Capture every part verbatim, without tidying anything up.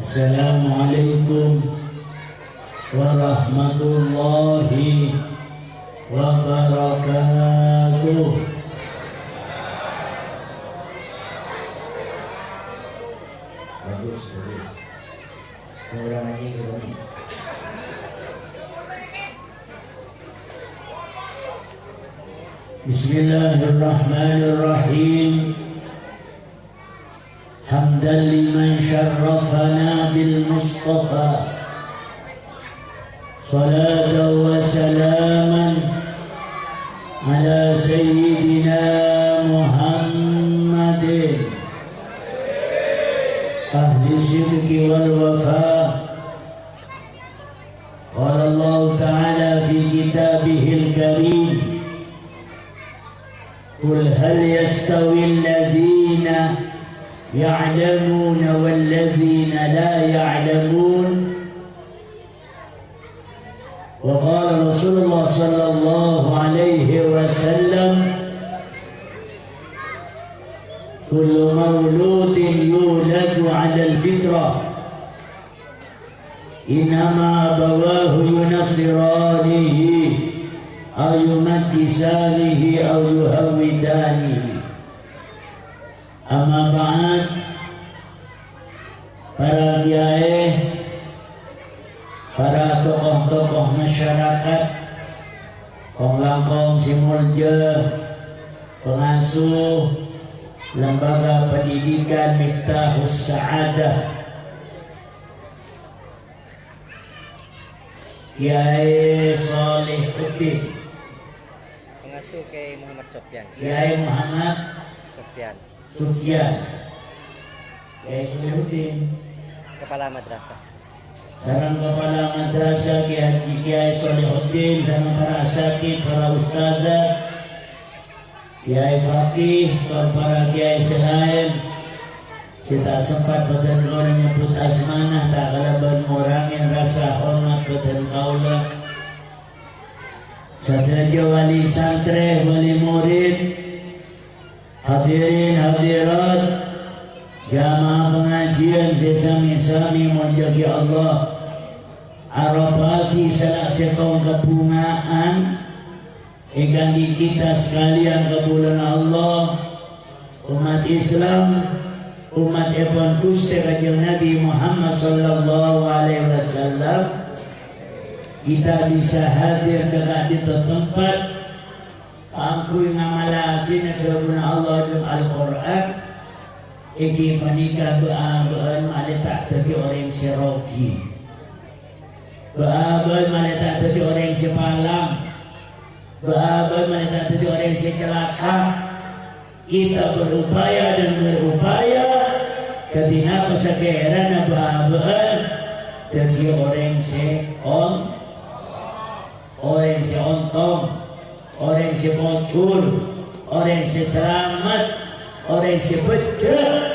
Assalamualaikum warahmatullahi wabarakatuh. Bagus, bagus. Kurang lagi, kurang. Bismillahirrahmanirrahim. حمدا لمن شرفنا بالمصطفى، صلاة وسلاما على سيدنا محمد أهل الصدق والوفاء. قال الله تعالى في كتابه الكريم: قل هل يستوي الذين يعلمون والذين لا يعلمون؟ وقال رسول الله صلى الله عليه وسلم: كل مولود يولد على الفطرة، إنما أبواه ينصرانه أو يمجسانه أو يهودانه. أما بعد، para kiai, para tokoh-tokoh masyarakat, kong-langkong sè molja, pengasuh Lembaga Pendidikan Miftahus Sa'adah, Kiai Solihuddin. Pengasuh Kiai Muhammad Sofyan. Kiai Muhammad Sofyan. Sofyan. Kiai Solihuddin. Kepala madrasah. Sareng kepala madrasah Kiai, Kiai Solihuddin, sareng para asatidz, para ustadzah, Kiai Faqih, tor para kiai sè laèn, sè ta' sempat bâdhân kaulâ nyebbhut asmana, ta' kalabân ngorangè rasa hormat bâdhân kaulâ. Sadhâjâ wali santrè, wali murid, hadirin hadirat, jamaah pangajiân sè sami-sami èmoljâ'aghi Allah, aropa'aghi sala sèttong kabhunga'an, èkangghi kita sakalèyan kabulâna Allah, ommat Islam, ommattèpon Ghustè Kanjeng Nabi Muhammad sallallahu alaihi wasallam, kita bisa hadir ka ka'dinto tempat kaangghuy ngamalaghina dhâbuna Allah dâlem Al-Qur'an, èngghi panèka bâ-abâ'ân malè ta' dhâddhi orèng sè rogi. Bâ-abâ'ân malè ta' dhâddhi orèng sè palang. Bâ-abâ'ân malè ta' dhâddhi orèng sè calaka. Kita berupaya dan berupaya, dhâddhi napa sakèrana bâ-abâ'ân dhâddhi orèng sè on-, orèng sè ontong, orèng sè pojhur, orèng sè salamet, orèng sè bhâjjhrâ,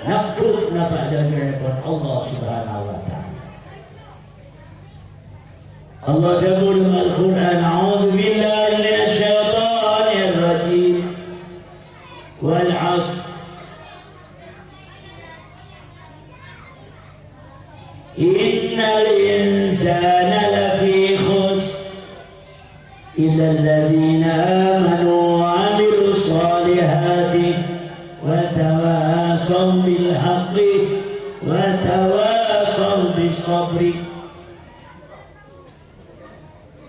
nangghung napa' dhâlânnèpon Allah Subhanahu wa Ta'ala. Allah dhâbu dâlem Al-Qur'an, "A'udzubillahi minasyaitonirrajim. Wal 'asr. Innal insana lafi khusr. Illalladzina amanu wa 'amilus shalihati wa tawasaw bil haqqi wa tawasaw bis sabri."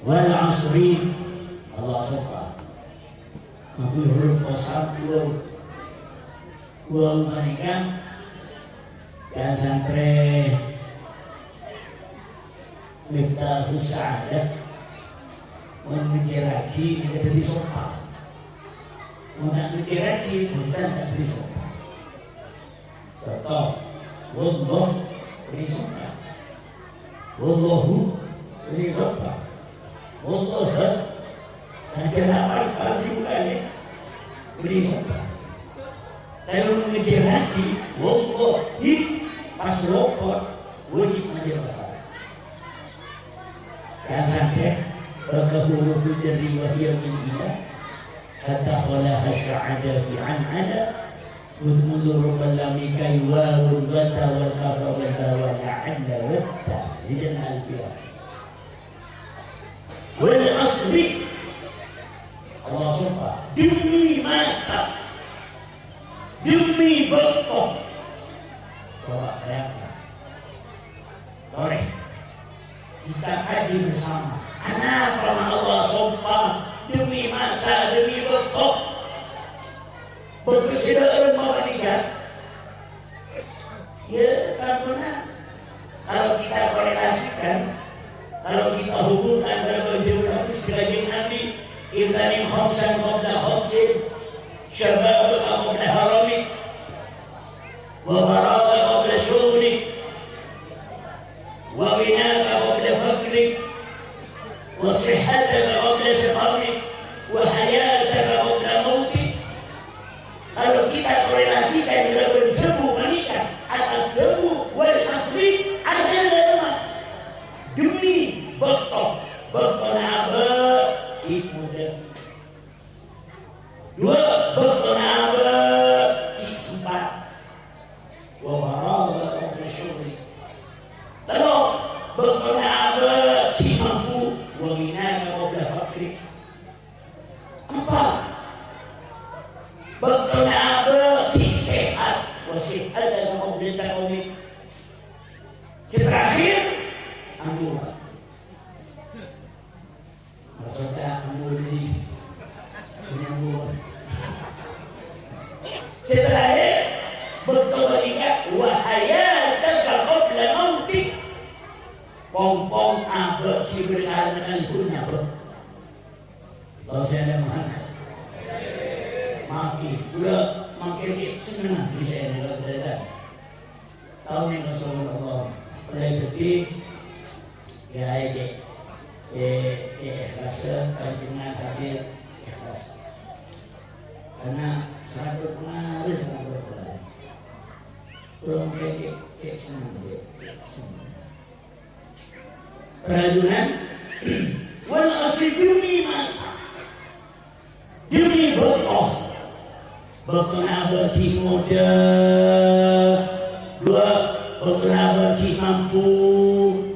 Wal 'asri. Allah sopa. Ngangguy huruf qasam, waw. Waw panèka, ka santrè Miftahus Sa'adah, mon mèkkèraghi, nèka dhâddhi sopa. Mon ta' mèkkèraghi, bhunten ta' dhâddhi sopa. Conto, wallah, bânnè sopa. Wallahu, bânnè sopa. Wallaha, sajân apa, apa sih bukan ya? Bânnè sopa. Tapi mon ngejjhârraghi, wallahi, pas lopot, wajib ngejjhâr lafal. Jangan sampai, baka huruful jarri wa hiya min ila, hatta khalaha sya'ada fi an'ala, Mudmunu rubal lami kai wawun bata wal kafa wal bawa Ya, tantona. Kalau kita korelasikan, kalau kita hubungkan antara baju Rasul dengan Nabi, "Igtanim khamsan qabla khamsin, syababaka qabla haramik, wa faraghaka qabla syughlik, wa ghinaka qabla faqrik, wa sihhataka qabla saqamik, wa hayataka qabla mautik." Kalau kita korelasikan dengan dhâbu panèka, atas dhâbu "Wal 'asri", artèna dhâbu, demi bâkto, bâktona abâ' ghi' modâ. Dua, bâktona abâ' ghi' sempat. Wa faraghaka qabla syughlik. Tello, bâktona abâ' ghi' mampu. Wa ghinaka qabla faqrik. Empa', bâktona abâ' ghi' sehat. Wa sihhataka qabla saqamik. Sè terakhir, ampon. Maksudnya, ampon ini. Ini ampon. Sè terakhir, bâkto panèka, "Wa hayataka qabla mautik." Pong-pong abâ' ghi' berkarna kalèbun abâ'. Allahumma shalli ala Muhammad. Maaf, kaulâ mangkèn ghi' sennengngan bisa ya, kalau tidak. Taon neng Rasulullah. Oleh jadi, ya, cè', cè', cè' ikhlas, panjenengan hadir ikhlas. Karena sangat berpengaruh, sangat berpengaruh. Kaulâ mangkèn ghi' senneng, cè', cè' senneng. Parajhunan, wal 'asri, demi masa, demi bâkto. Bâktona abâ' ghi' modâ. Dua, bâktona abâ' ghi' mampu.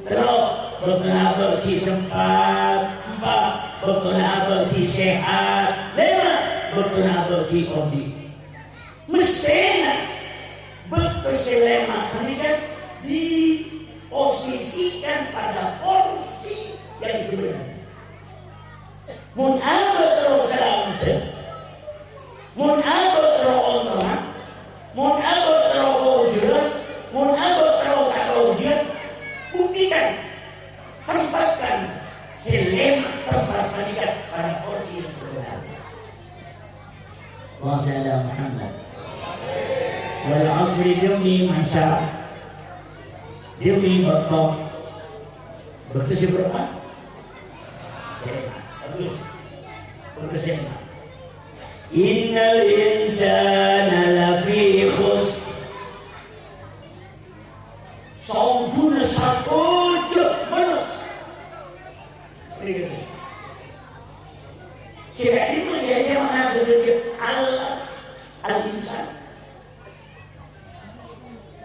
Tello, bâktona abâ' ghi' sempat. Empa', bâktona abâ' ghi' sehat. Lèma, bâktona abâ' ghi' odi'. Mesthèna bâkto sè lèma' panèka diposisikan pada porsi yang sebenarnya. Mon abâ' terro salameddhâ, mon abâ' terro ontong, mon abâ' terro pojhâ, mon abâ' terro ta' pojhâ, buktikan, tempatkan sè lèma' tempat panèka pada porsi yang sebenarnya. Allahumma shalli ala Muhammad. Wal 'asri, demi masa, demi bâkto. Bâkto sè bârâmpa? Sè lèma'. Bagus. Bâkto sè lèma'. Innal insana lafi khusr. Saongguna sadhâjâ manossa. Sè ka'dimma ya, sè ma'na sadhâjâ al, al-insan.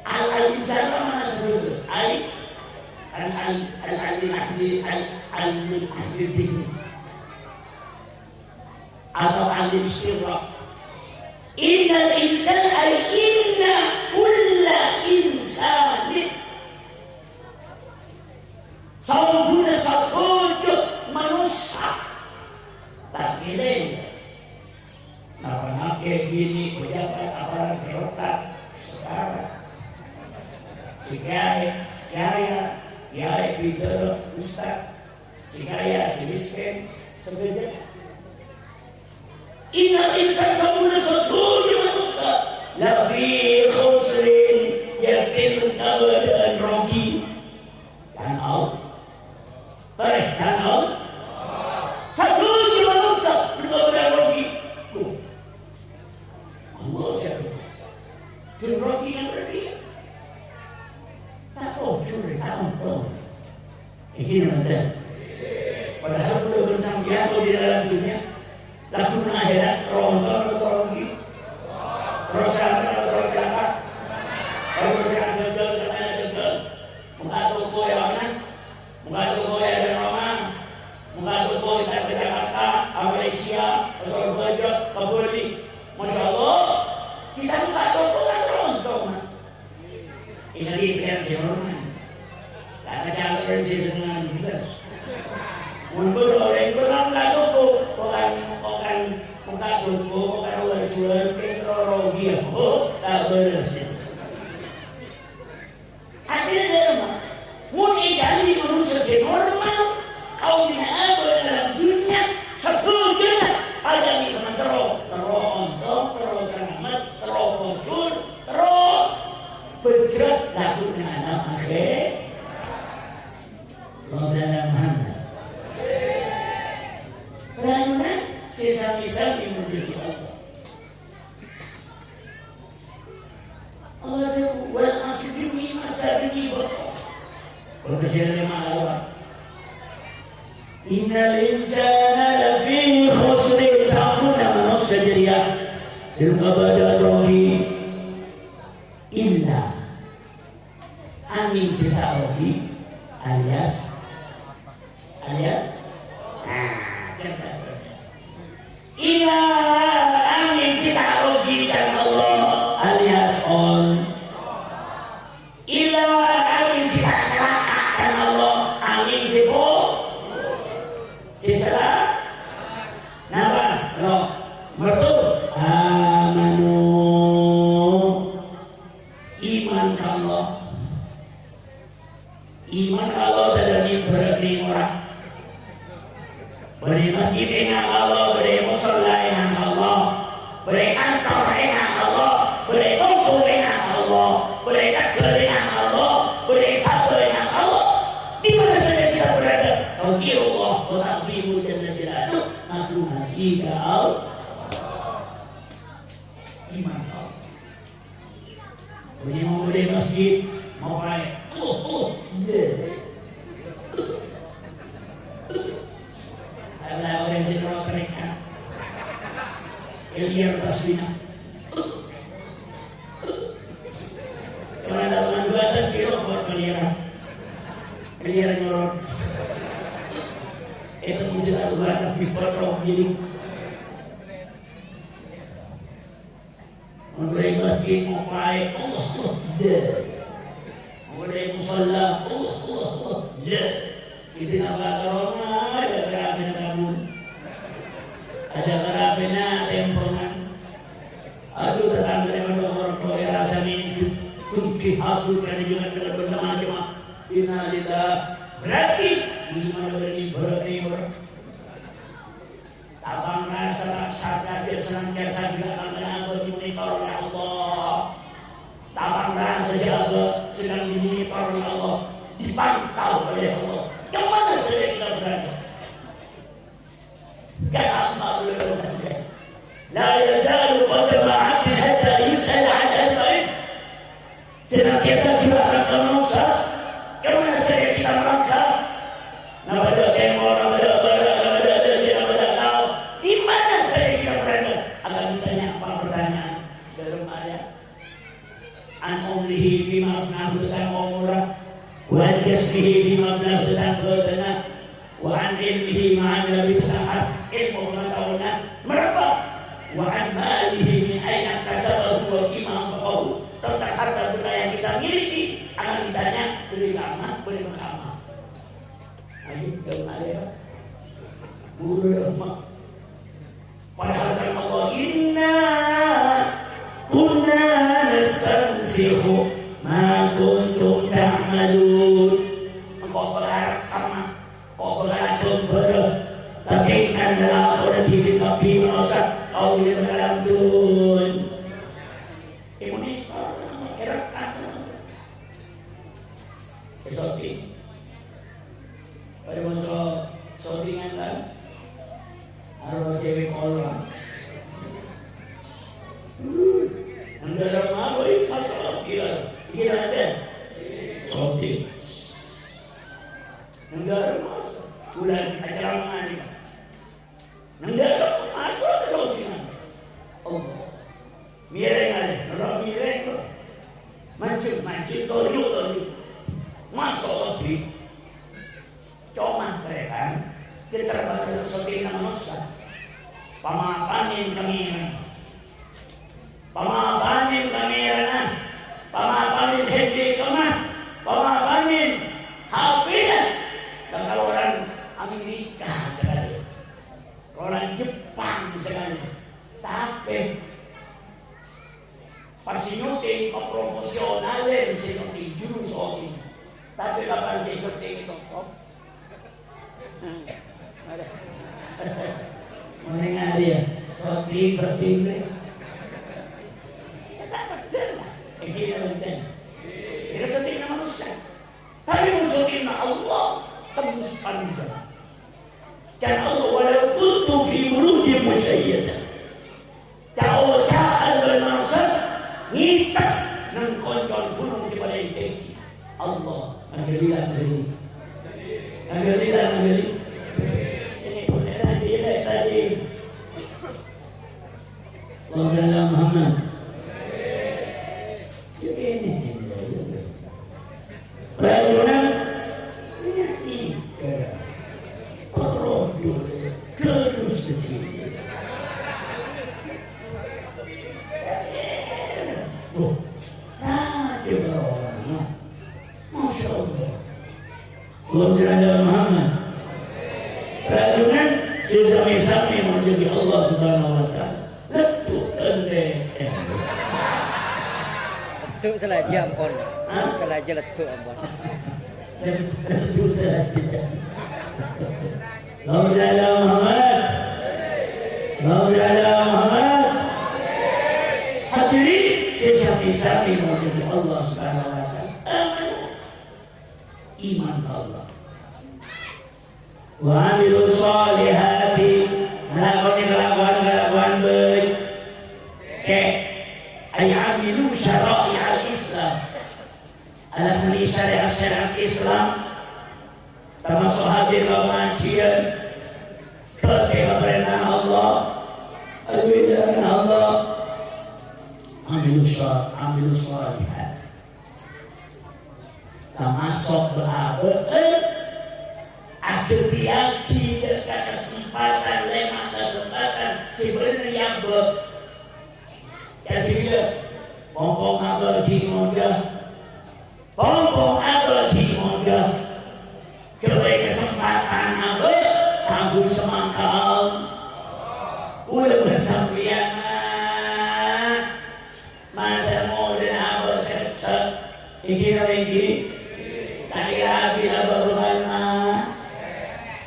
Al, al-insan ma'na sadhâjâ. Al, al, al, al, al, ahli, al, al, ahli dhihni. Atau al-istighraq. Innal insan, ay inna kulla insanin. Saongguna sadhâjâ manossa. Ta' ngèrèng. Napa-napa binè' pejabat aparat birokrat sekarang. Sè kaya, sè kaya, kaya pinter, ustad. Sè kaya, sè mèskèn, sadhâjâ. Innal insana, saongguna sadhâjâ manossa, lafi khusrin, yâ, dâlem kabâdâ'ân rogi. Kan Allah. Torè, kan Allah. Sadhâjâ manossa dâlem kabâdâ'ân rogi. Loh. Allah sè dâlem rogi neng berarti. Ta' ojhur, ta' ontong. Iki nonton. Padahal kaulâ bân sampèyan kok di dalam dunia, langsung nang akhèrat, ronton atau rugi. Terros salamet atau celaka. Kalau terros gagal, katanya gagal. Mongka toko ya, mana? Mongka toko ya, ada Roma. Mongka toko kita ke Jakarta, ke Malaysia, ke Surabaya, ke Bali. Masya Allah, kita mongka toko kan ronton, Mak. Èngghâ panjhennengngan sè hormat. Ta' kaca'na sè sennengngan bhâs. Mon bâdâ orèng bârâng la toko, pokan, pokan, pokan toko, pokan juwâl-juwâl, kèng rogi, oh, ta' bârâs. Lagguna alam akhèr. Allahumma shalli ala Muhammad. Rayuna sè sami-sami modhi'i Allah. Allah adhâbu, "Wal 'asri, demi masa, demi bâkto." Bâkto sè lèma' lawan. "Innal insana lafi khusrin." Samponna manossa jârèya dâlem kabâdâ'ân rogi. Illa. Angèn sè ta' rogi, alias, alias, nah, cerdas. Illa angèn sè ta' rogi kan Allah, alias on. Illa angèn sè ta' calaka kan Allah, angèn sè po-, sè sala-, napa? Lo, mertu, amanu. Iman ka Allah. Iman ka Allah tadâ' nèng-bârâ' nèng orèng. Bâdâ è masjid enga' ka Allah, bâdâ è musalla enga' ka Allah, bâdâ è kantor enga' ka Allah, bâdâ è toko enga' ka Allah, bâdâ è teghâl enga' ka Allah, bâdâ è sabâ enga' ka Allah. Di mana saja kita berada, tauqirullah wa ta'zimu jalla jalaluh, makhluqati ka Allah. Iman ka Allah. Bânnè mon bâdâ è masjid, mopaè. Oh, oh, iyâ. Ala orèng sè terro tarekat. Èlèyar tasbina. Karena dalam dua atas piro kok kaliran. Kaliran nyorot. Itu muncul Al-Quran tapi potong jadi. Mon bâdâ è masjid mopaè, Allah, Allah, iyâ. Mon bâdâ è musalla, Allah, Allah, Allah, iyâ. Itu napa karana ada karapèna tabun. Ada karapèna tempongan. Aduh, tatangghâna mon orèng towa rasanè dhu-, dhunggi hasut kan jhughân dengan berteman cuma. Innalillah. Berarti iman berani berani ber- Tabang rasa, rasa, rasa, senantiasa juga tanpa dimonitor oleh Allah. Tabang rasa juga sedang dimonitor oleh Allah, dipantau oleh Allah. Kemana saja kita berada. Kata Allah, "La yazalu qadama 'abdin hatta yus'ala 'an arba'in." Senantiasa gerak langkah manusia. Kemana saja kita melangkah? Napa dâ' tèmor, napa dâ' bârâ', napa dâ' dâjâ, napa dâ' lao'. Di mana saja kita berada, akan ditanya empat pertanyaan. Dalam ayat. An umrihi fima afnahu, tentang umurra. Wa an jasmihi fima ablah, tentang badanna. Wa an ilmihi ma amila bih, tentang ilmu pengetahuanna. Merapa? Wa an malihi min aina iktasabahu wa fima anfaqahu. Tentang harta benda yang kita miliki, akan ditanya, bâdâ è kamma, bâdâ è kamma. Ayo, jangan ada, Pak. Buru dong, Pak. Padahal kan Allah, "Inna kunna nastansikhu ma kuntum ta'malun." Engko' bhâkal arekkamma, engko' bhâkal ajhâmbhârâ, tatèngkana lakona dhibi' kabbhi manossa, kaulâ bhâkal andun. Èmonitor, èrekkam. Èsotè. Bâdâ mangsa syutingan, kan? Arowa cewek kolong. Nang dalam apa ini? Masalah gila. Gila aja. Syuting. Nang dalam masa. Bulan acara mana? Nang dalam masa syutingan. Allah. Mireng aja, noro' mireng, bro. Mancung, mancung, tonjok, tonjok. Maso' lebbi. Coma, kan, keterbatasan sèttèngnga manossa. Pamapanin kamera. Pamapanin kamerana. Pamapanin handphone-na. Pamapanin H P-na. Bakal orang Amerika sekali. Orang Jepang sekali. Tapè pas sè nyuting, profesional sè nyuting, juru syuting. Tapè kapan sè syuting itu, kok? Mending hari ya, syuting, syuting deh. Ya, tak betul lah. Iki ya, benten. Iyâ, sè dhina manossa. Tapè mon sè dhina Allah, tembus panjheng. Can Allah, "Walau kuntu fi burujin musyayyada." Ca-oca'an bân manossa ngètèk neng konco'an ghunong sè palèng tèngghi. Allah, alhamdulillah, alhamdulillah. Alhamdulillah, alhamdulillah. Ini pun enak, ini tadi. Allahumma shalli ala Muhammad. Jadi ini, ini, ini. Rajunan, ini, ini. Perlu dulu, terus begini. Oh, ada orang. Masya Allah. Allahumma shalli ala Muhammad. Rajunan sè sami-sami monjhâri Allah Subhanahu wa Ta'ala. Lettu' kantè. Lettu' salajâ ampon. Hah? Salajâ lettu' ampon. Lettu' salajâ. Allahumma shalli ala Muhammad. Allahumma shalli ala Muhammad. Hadirin sè sami-sami monjhâri Allah Subhanahu wa Ta'ala. Amin. Iman ka Allah. Wa amilu shalihati, ngalakonè kalakowan-kalakowan bhâi. Kè, ay amilu syara'i'al Islam. Alasanè syariat-syariat Islam, tamaso' hadir ka pangajiyân, pèkkèr parèntana Allah, adu'a ka Allah, amilu sha-, amilu shalihat. Tamaso' bâ-abâ'ân, adhâddhiyâghi dâ' ka kasempatan, lèma' kasempatan sè bânnè abâ'. Yâ, sè bilâ, pong-pong abâ' ghi' ngodâ. Pong-pong abâ' ghi' ngodâ. Ghâbây kasempatan abâ' kaangghuy samangkal. Kaulâ bân sampèyan, ma'. Masa ngodâna abâ' sè sè'. Èngghi napa èngghi? Ta' kèra abit abâ' bhâbhâna.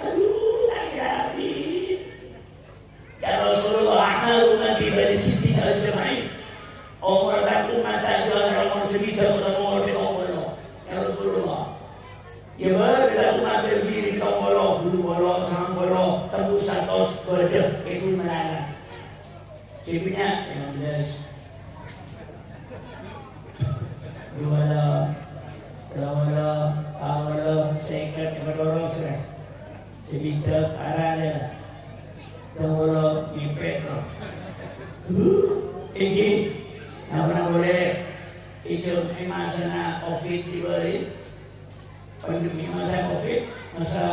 Adhu, ta' kèra abit. Yâ Rasulullah, "A'maru ummati ba'di sittina aw sab'in." Omorra ommat ta' jhâ' omor sabidhâk otabâ omor pitong polo. Yâ Rasulullah. Yâ, bâdâ ommat sè lebbi dhâri pitong polo, bâllu polo, sangang polo, tembus satos, bâdâ, èngghi malarat. Sè bânnya', lèma bellâs. Dhu polo, tello polo, pa polo, sèket, èpadhâros, rè. Sè bidhâk, aralè, la. Tello polo, ngèpèt, la. Huh, èngghi. Napa polè? Èjhâ' è masana covid dibâli. Pandemi masa covid, masa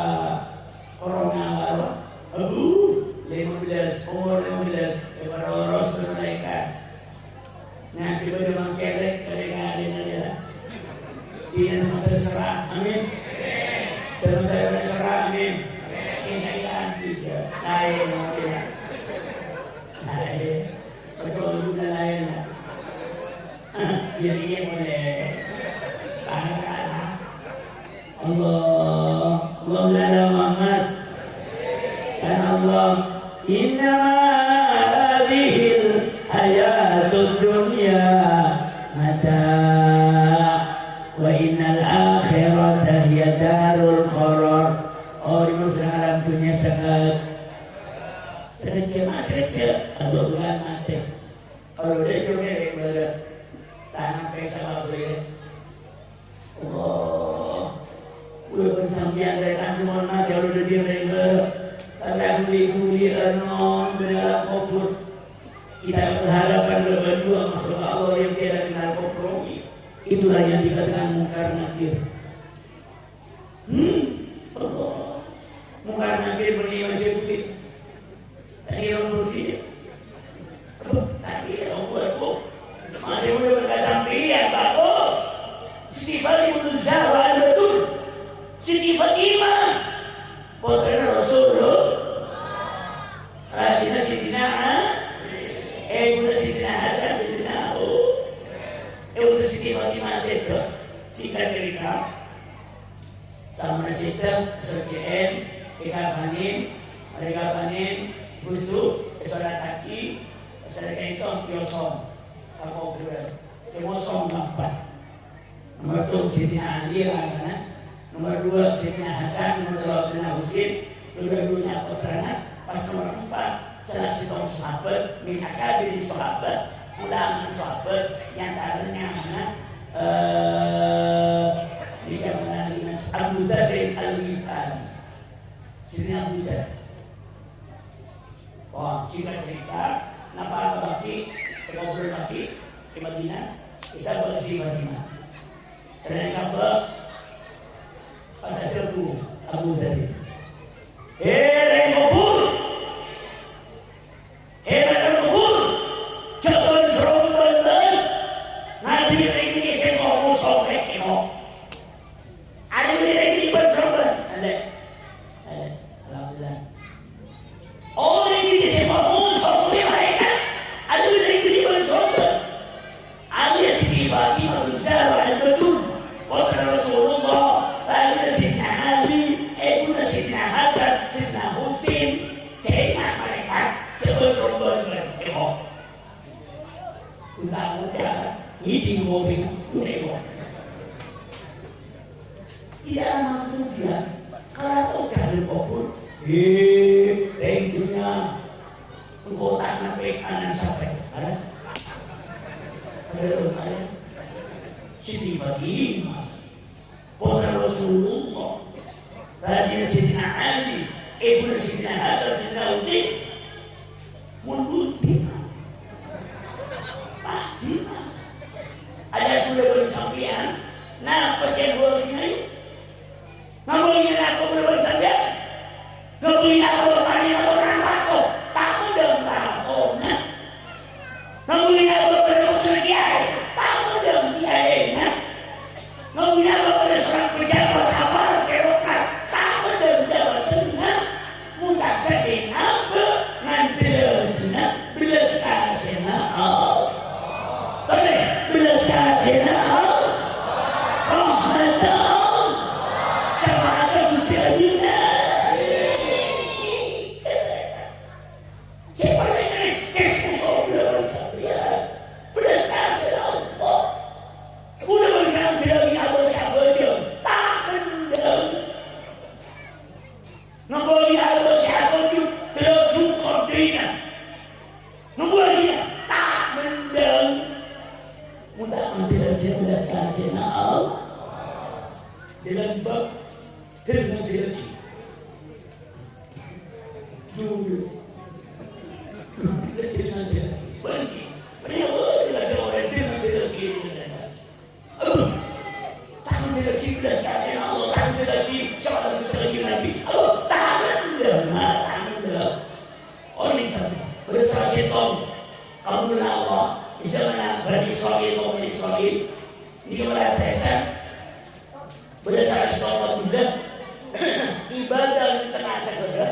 corona, la. Aduh, lèma bellâs, omor lèma bellâs, èpadhâros bân malaèkat. Nah, sè bâdâ mangkèn rè, rè ngarèna rè, la. Dinah terserah, amin. Terserah, terserah, amin. Kita ikan tiga, lain, lain. Lain. Betul, guna lain, la. Iyâ, iyâ, molè. Para, la. Allah, Allahumma shalli ala Muhammad. Ya Allah, "Innama hadzihil hayatud dunya mata', wa innal akhirata hiya darul qarar." Oh, dimma sè alam dhunnya sèket. Sakejjhâ', ma' sakejjhâ', abâ' bhâkal matè. Kalau dia cuma yang berat, tanah kayak sama beliau. Allah, kaulâ bân sampèyan rèng coma mati, Allah dhâddhi rèng bârâ'. Tapè andi' kaulâ anom bân alam kobhur. Kita berharap pada bantuan makhluk Allah yang tiada kenal kompromi. Itulah yang dikatakan Mungkar Nakir. Hmm, Allah. Mungkar Nakir bânnè wajib. Tadi orang bersih. Aduh, tadi orang buat, Bu. Mari udah berkat sampeyan, Pak, Bu. Siti Fatimah Zahra Al-Batul. Siti Fatimah. Putrana Rasulullah. Rabbina Sidina A-, eh, Ibuna Sidina Hasan, Sidina Abu. Eh, Ibuna Siti Fatimah Sedo. Singkat cerita, Sampèyan sèdhâ, S R C M, èkafanè, marè èkafanè, budhu, èsolattaghi, èsarè kènto, èosong ka kobhurân. Sè ngosong kaempat. Nomor tello' Sayyidina Ali, abana. Nomor dua Sayyidina Hasan, nomor tello' Sayyidina Husain, dhu-, dhu-, dhuna pottrana. Pas nomor empat, salah sèttong sahabat, min akabiri sahabat, ulama sahabat, di antaranya mana, eh, di zaman Abu Dzar Al-Ghifari. Sayyidina Abu Dzar. Oh, singkat cerita, napa lagi, ngobrol lagi di Madinah, Isa berhasil di Madinah. Selain sahabat, pas ada Abu, Abu Dzar. Hei, rèng kubur! Hei, rèng kubur! Jhâ' bân-srombân, bân! Ngadhep rèng nèka sè ngopo sopè, eko. Ada beli lagi di Banjarbaru. Ada. Ada. Alhamdulillah. Orang ini semua musuh dia mereka. Ada beli lagi di Banjarbaru. Alias di Fatimah Zahra Al-Batul. Putra Rasulullah. Alias Sayyidina Ali. Ibnu Sayyidina Hasan. Sayyidina Husin. Sayyidina mereka. Coba sombong mereka. Tengok. Entah ucap, ngidi ngopi, kudu ewok. Tidak lama kemudian, kalau ucap dan kubur, eh, rèng dhunnya, engko' ta' nampè' ana' sapè, ada? Ada, ada. Siti Fatimah. Putra Rasulullah, rajina Sayyidina Ali, ibuna Sayyidina Hasan, Sayyidina Husain, mon budi, padi, aja' sula bân sampèyan, napa sè bâdâ? Napa sè bâdâ bân sampèyan? Ngghi, bâdâ bân panèka orèng rato, ta' bâdâ ratona. Ngghi, bâdâ bân kiyaè, ta' bâdâ kiyaèna. Ngghi, bâdâ seorang pejabat aparat birokrat, ta' bâdâ jabatanna. Mon ta' sakèng abâ' ngandhâlâjhâna bellas kasèna Allah. Oke, bellas kasèna Allah. Rahmatna Allah. Syafa'atna Ghustè Adhina. Sè palèng rèskès muso belawan sampèyan. Bellas kasèna Allah. Udah bangsa bilang ya Allah, sabar, ya. Tak benar. Napa iyâ abâ' sè asojud, dâjung kondhina? Napa iyâ ta' mendhâng? Mon ta' mendhâng, bellas kasèna Allah. Dalam bab terminologi. Dulu. Terminologi. Bagi. Bagi apa? Ada orang terminologi. Aduh, ta' mendhâng lagi bellas kasèna Allah, ta' mendhâng lagi syafaat Ghustè Nabi. Aduh, ta' mendhâng, ta' mendhâng. Onèng sampèyan, bâdâ sala sèttong kaulâ Allah, di zaman Bani Israil, kaum Bani Israil, nèka mara tarètan, bâdâ sala sèttong kaulâ, ibadah di tengnga saghârâ.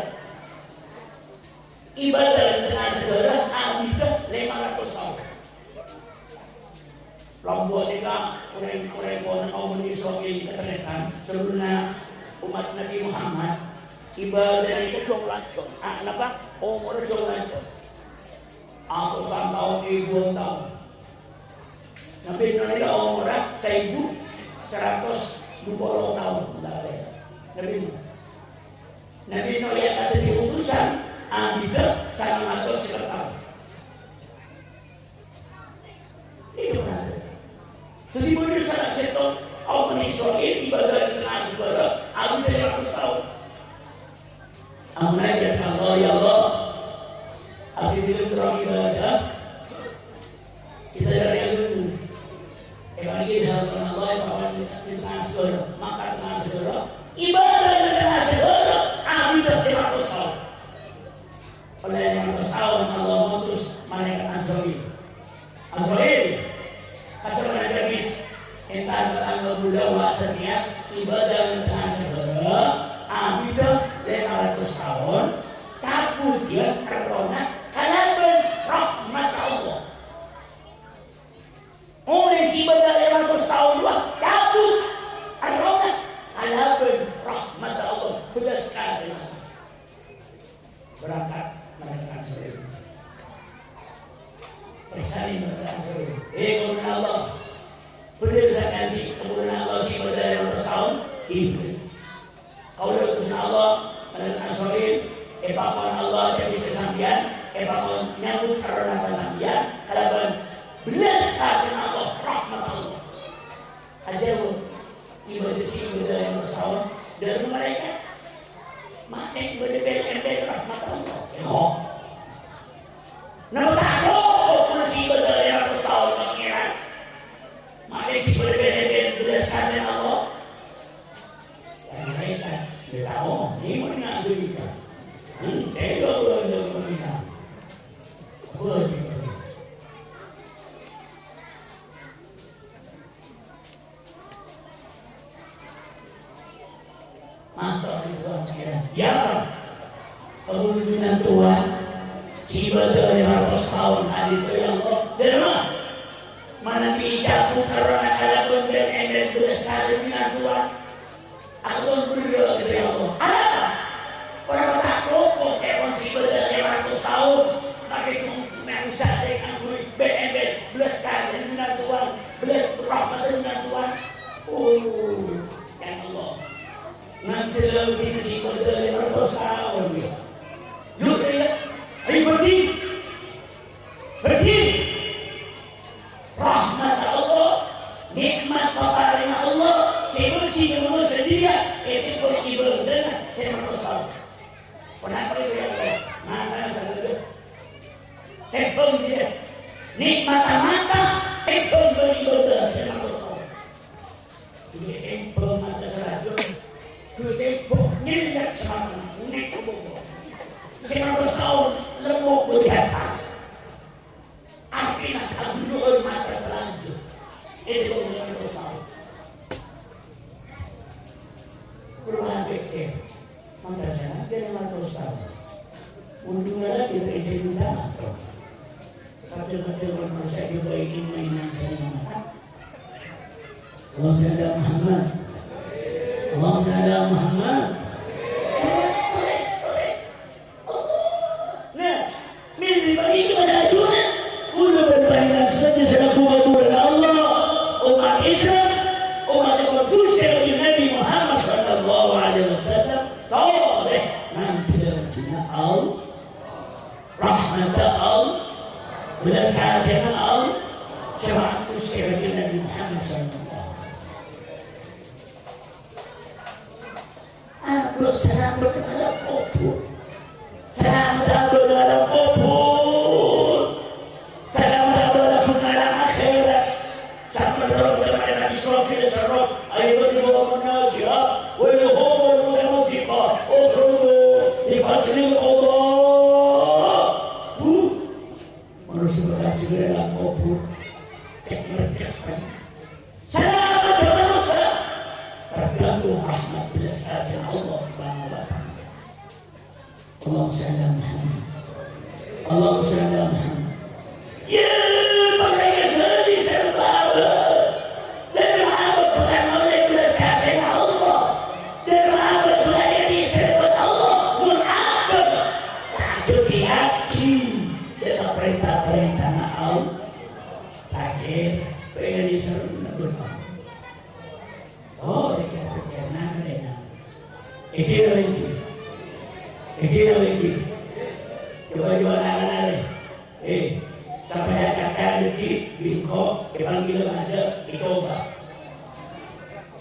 Ibadah di tengnga saghârâ abidhâ lèma ratos taon. Lambâ' nèka orèng-orèng ponapa kaum Israil katarètan, sabellunna ommat Nabbhi Muhammad, ibadah nèka jhung-lanjhung. Ah, napa? Omorra jhung-lanjhung. Atosan taon, èbuwân taon. Nabbhi Nuh nèka omorra saèbu saratos dupolo taon. Nabbhi Nuh. Nabbhi Nuh èangkat dhâddhi utusan, abidhâ sangang atos sèket taon. Itu benar. Dhâddhi, bâdâ sala sèttong kaum Bani Israil ibadah di tengnga saghârâ, abidhâ lèma ratos taon. Ampon ajhâ Allah, "Ya Allah, abdhi bilâ terro ibadah." Kita dari ilmu. Emang ini hal Allah yang paling kita saghârâ, maka tengnga saghârâ. Ibadah tengnga saghârâ, abidhâ lèma ratos taon. Ollè lèma ratos taon Allah ngutus malaikat Azrail. Azrail, kaca panajabis, entar tanggal bulan wa satèya, ibadah tengnga saghârâ, abidhâ lèma ratos taon, kabudiyân errohna kalabân rahmat Allah. Orèng sè ibadah lèma ratos taon rowa, kabut errohna kalabân rahmat Allah. Bellas kasèna Allah. Berangkat mereka sore. Bersani mereka sore. Eh, kaulâ Allah. Bhendher sampèyan sè kaulâ Kaulâ utusan Allah, malaikat Asrafil, èpakon Allah dhâbuna sampèyan, èpakon nyambut errohna sampèyan, kalabân bellas kasèna Allah, rahmat Allah. Ajâwâb, ibâdâ sè ibâdâ yang bertahun, dâri malaèkat. Ma'lè ibâdâ bel-, embel rahmat Allah. Yo. Napa ta' cokop polana sè ibâdâ yang ratos taon, Pangèran? Ma'lè sè ibâdâ bel-, embel bellas kasèna Allah. Malaèkat, ya tahu, ini mana ada kita. Hmm, tega benda kita. Apa lagi? Mator ka Pangèran, "Ya, kaulâ jhâ' ngantowan, sè ibâdâ ratos taon ka'dinto, ya Allah. Dâri ma? Manabi cabut errohna kalabân bel-, embel bellas kasèna jhâ' ngantowan." Aku kan berdoa gitu, "Ya Allah, arapa? Ponapa ta' cokop kèpon sè ibâdâ lèma ratos taon? Makè cuma, cuma usaha dâri kaangghuy bel-, embel bellas kasèna jhâ' ngantowan, bellas rahmat jhâ' ngantowan." Oh, ya Allah. Ngandel dina sè ibâdâ lèma ratos taon, ya. Lu, ya, ribet, di. Bâdhi rahmat Allah, nè'mat paparèngnga Allah, sè bâdhi ka manossa dhiyâ, ètèmbhâng ibâdâna sè matos taon. Ponapa itu ya Allah? Matana sakalè. Tèmbhâng dhiyâ. Nè'matta mata, tèmbhâng bân ibâdâ sè matos taon. Duwâ' tèmbhâng mata sè rajâ, duwâ' tèmbhâng nyèlèk sè matana, nèko bongko. Sè matos taon, lèmo bâdâ harta. Artèna, kagungan mata sè rajâ. Èdhâ' orèng matos taon. Kaulâ pèkkèr, mata sè rajâ lèma ratos taon. Untungnya lagi, rèjhâ juta. Kadhâng-kadhâng manossa jhâ' bhâi maènan sè lèma mata. Allahumma shalli ala Muhammad. Allahumma shalli ala Muhammad. Nah, mimpi bâgi kepada ajunan. Kaulâ bân panjhennengngan sadhâjâ selaku katurunan Allah, umat Islam, umat Islam Gusti Kanjeng Nabi Muhammad sallallahu alaihi wasallam. Tolè nanti dalam Allah. Rahmata Allah. Belas kasihan Allah. Syafaat Gusti Kanjeng Nabi Muhammad sallallahu alaihi wasallam. Abâ' salamet neng alam kobhur. Salamet abâ' neng alam kobhur. Salamet abâ' neng alam akhèrat. Salamet abâ' neng alam Israfil sareng ayyuhal munazi'at, wa ayyuhal mutamassiqat, ukhruju bi faslil qada. Bu, manossa bhâkal jâgâ alam kobhur. Cek-ngecek. Salamet ka manossa tergantung rahmat belas kasihan Allah Subhanahu wa Ta'ala. Allahumma shalli ala Muhammad. Allahumma shalli ala Muhammad. Ya, malaèkat ghâli sè bâbâ. Dâri ma abâ' bhâkal ollè belas kasihan Allah. Dâri ma abâ' bhâkal èdhâbuwâ Allah. Mon abâ' ta' dhâddhiyâghi dâ' ka parènta-parèntana Allah. Pagghun, pèngèn èsèrrèna bân Allah. Oh, pèkkèr-pèkkèr, nang-nang. Èngghi napa èngghi? Èngghi napa èngghi? Coba-coba nang-nang arè. Eh, sapa sè acaca dhâggi' bi' engko' èpanggil adâ' ècoba.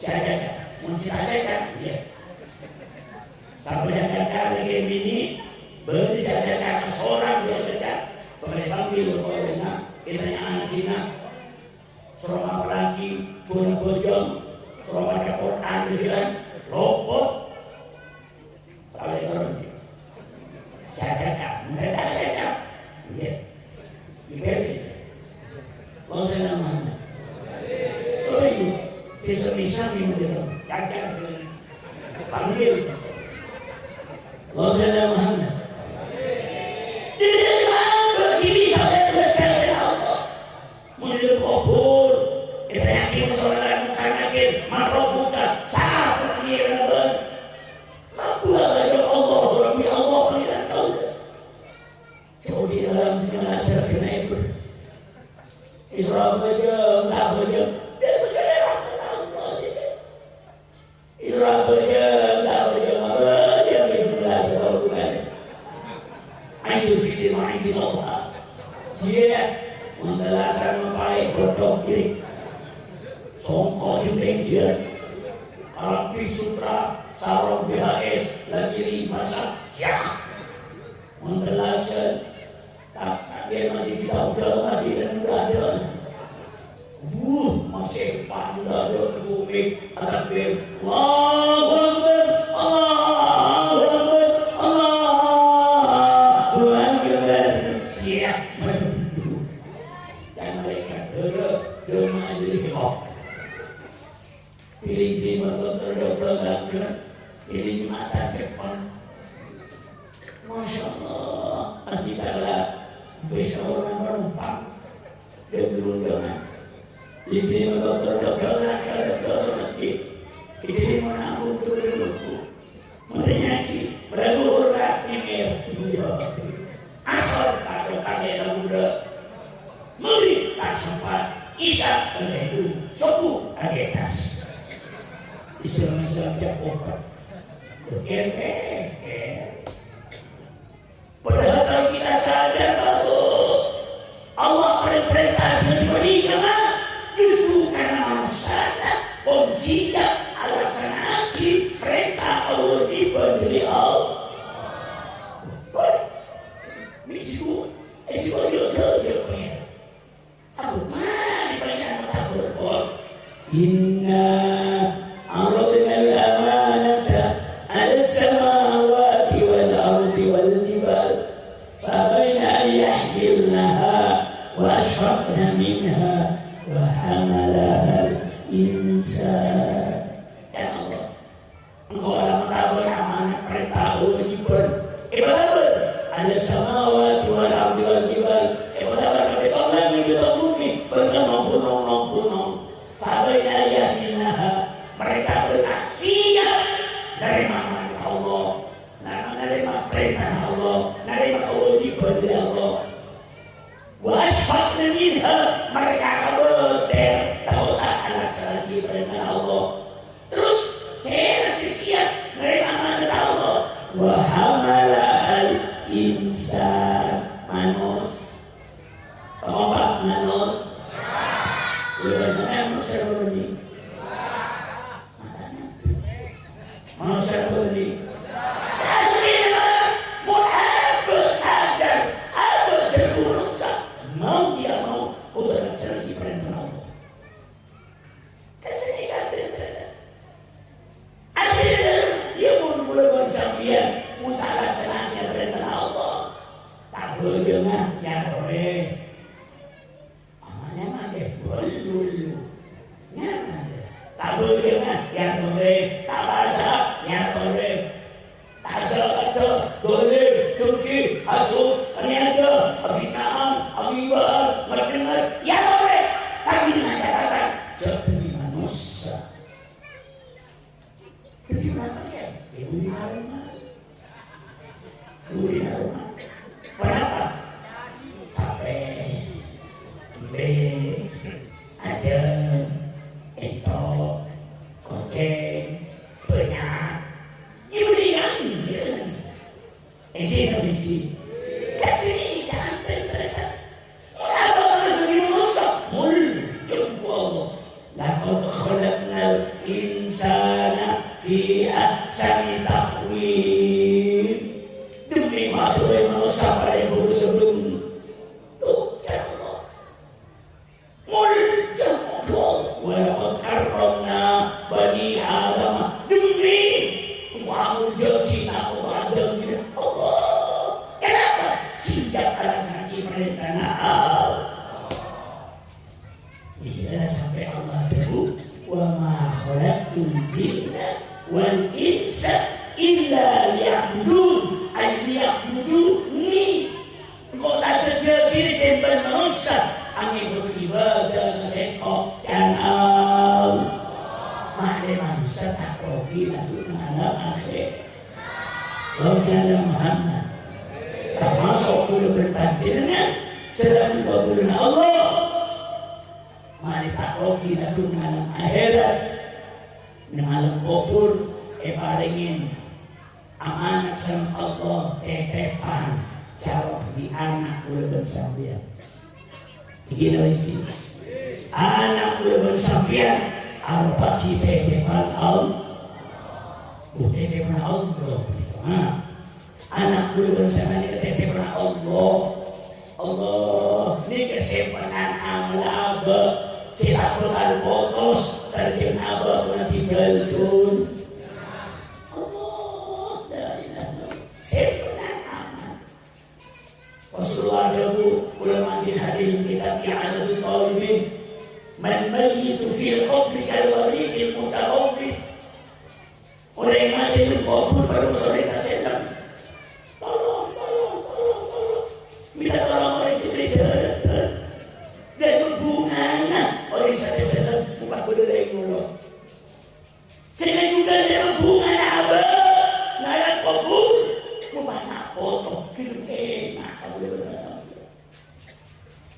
Sè acaca, mon sè ta' acaca, iyâ. Sapa sè acaca dhâggi' binè', bâdâ sè acaca kasorang bi' acaca, pagghun èpanggil ka orèngnga, ètanya'aghi, "Soro ngapallaghi bân abhâjâng, soro maca Qur'an, dhâggi'ân lopot." Paling terus. Saya cakap, mereka cakap. Iya. Dipilih. Mau saya nama. Oh iya. Sisa-sisa ini begitu. Cakap sebenarnya. Panggil. Mau saya nama. Jadi, apa sih bisa berbesar Allah? Mon è dâlem kobhur, ètanya'aghi masalah Mungkar Nakir, "Man Rabbuka?" Sapa Pangèranna bâ'na? "Rabbi Allah, Rabbi Allah, Pangèran kaulâ." Jhâ' odi' alam dunya asal kena ibu. Isra bâjâ, ta' bâjâ. Dia bisa lewat Allah. Itu Abhâjâng, abhâjâng, abhâjâng, biyasa tao bukan. Idul Fitri ma Idul Adha. Iyâ, mon tellasan mapaè godhok jârèya. Songko' jembeng jârèya. Rapi Sutra, sarong B H S, lagi lima sa-, yah. Mon tellasan, tak, tak, biar maju kita udah maju dan udah ada. Wuh, masih panjang dada ke bumi, takbir. Allahu Akbar, Allahu Akbar, Allahu Akbar. Siap. Dan mereka dulu, dulu maju. Pilih terima dokter-dokter ganteng. Ini Jumatan depan. Masya Allah, kita lah bisa orang penumpang. Dan berundangan. Ini dokter-dokter, dokter-dokter masjid. Ini mana untuk dulu. Mendengaki, beragu ora nyengir. Asor tak kepake lagu bro. Mari tak sempat, Isya terlebih, subuh agetas. Islam-Islam tiap opat. Oke, oke, oke. Padahal kalau kita sadar bahwa Allah perintah sendiri, justru karena manusia pon siap alaksana'agi perintah Allah dibanding Allah. Wah, ini sih, eh, sih, oh, iya, iya, iya, iya. Abu, mari panjenengan matabur, Pon. Inna aradnal amanata 'alas samawati wal ardi wal jibal, fa abaina an yahmilnaha wa asyfaqna minha wa hamalahal insan. Ya Allah. Engko' la matabur amanat parènta kewajiban. Èpatabur, 'alas samawati wal ardi wal jibal. Èpatabur ka bâdâ langngè' bâdâ bhumè, bân gunong-gunong. Fa abaina an yahmilnaha. Mereka berhak siap narèma amanat Allah. Narèma, narèma parènta Allah. Narèma kewajiban dâri Allah. Wa asyfaqna minha, mereka kabâtèr, tao ta' alaksana'aghi parènta Allah. Terus, sèra sè siap narèma amanat Allah. Wa hamalahal insan, manos. Kompak manos. Udah banyak manos yang begini. Manossa bânnè. Akhirnya, mon abâ' sadar, abâ' jârèya manossa, mau tidak mau, kodhu alaksana'aghi parènta Allah. Kan sènèka parènta. Akhirnya, ya mon kaulâ bân sampèyan, mon ta' alaksana'aghi parènta Allah, ta' bhâjângnga, ya torè. Amanya mangkè, bulu-bulu. Nyaman. Ta' bhâjângnga, ya torè. Ta' pasa, ya torè. Ta' sala, dolim, dengki, hasut, panyadâ, afitna'an, aghibâ'ân, mendhengar, ya torè. Tapè dengan catatan, jhâ' dhâddhi manossa. Itu kenapa ya? Ya, uli aroma. Uli aroma. Kenapa? Sape, kambing, adem, entok, konceng, banyak. Ya, uli kan? Ya, kan? Èngghi ta' èngghi? Kacèritaan, tarètan. Mon abâ' manossa, mul, jhâ' engko' Allah. Laqad khalaqnal insana fi ahsani taqwim. Dhemmi mator manossa palèng bhâghus bhân-, Tuh, ya Allah. Molja Allah. Wa laqad karramna bani Adam. Dhemmi engko' amoljâ'âghi na' Adam, Allah. Kenapa? Sènga' alaksana'aghi parèntana Allah. Iyâ, sampè' Allah adhâbu, "Wa ma khalaqtul jinna wal insa illa liya'budun." Ay liya'buduni. Engko' ta' dhâddhiyâghi jin bân manossa, angèn kodhu ibâdâ ka sèngko', can Allah. Ma'lè manossa ta' roghi adhu' nang alam akhèrat. Allahumma shalli ala Muhammad. Tamaso' kaulâ bân panjhennengngan, selaku kabulâna Allah. Ma'lè ta' roghi adhu' nang alam akhèrat. Nang alam kobhur, Ana' kaulâ bân sampèyan. Iki napa iki? Ana' kaulâ bân sampèyan aropa tètèdhân Allah. Bu, tètèdhân Allah. Ha? Ana' kaulâ bân sampèyan nèka tètèdhân Allah. Allah, nèka sèmpenan amal abâ'. Sè ta' bhâkal potos, sarjân abâ' mati dâldun. Allah, la ilaha illallah. Sèmpenan amal. Rasulullah adhâbu, kaulâ manggi hadis kitab I'anatut Thalibin, "Mal mayyitu fil qabri kal gharikil mutaraddid." Orèng matè neng kobhur padâ soro tasellem. "Tolong, tolong, tolong, tolong." Minta tolong orèng sè bâdâ dâ-, dâ-, dâ-, bhungana orèng sè tasellem, moghâ bâdâ laèn ngolok. Sè ngajudan dâ' bhungana abâ', ngalan kobhur, moghâ na' poto, ghellem enna' kaulâ bân sampèyan.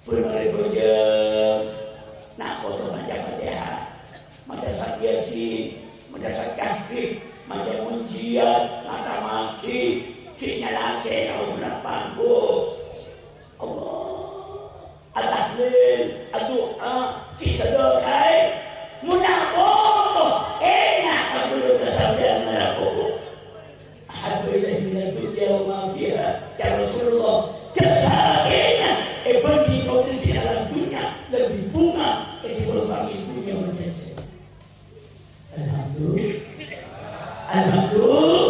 Bân marè bhâjâng, na' poto maca Fatihah, maca Sat Yasin, maca Sat Kahfi, maca Munjiat, maca Maki, ghi' nyalasè kaulâ panggung. Allah. Atahlil, adu'a, ghi' sadhâkaè. Mon na' poto, enna' kaulâ bân sampèyan ngalan kobhur. Ahabbu ilaihi minad dunya wa ma fiha. Ya Rasulullah, jhâ' sakènga èbhândhing kaulâ dâlem dhunnya lebbi bhunga ètèmbhâng dhunnya bân sè Alhamdulillah. Alhamdulillah.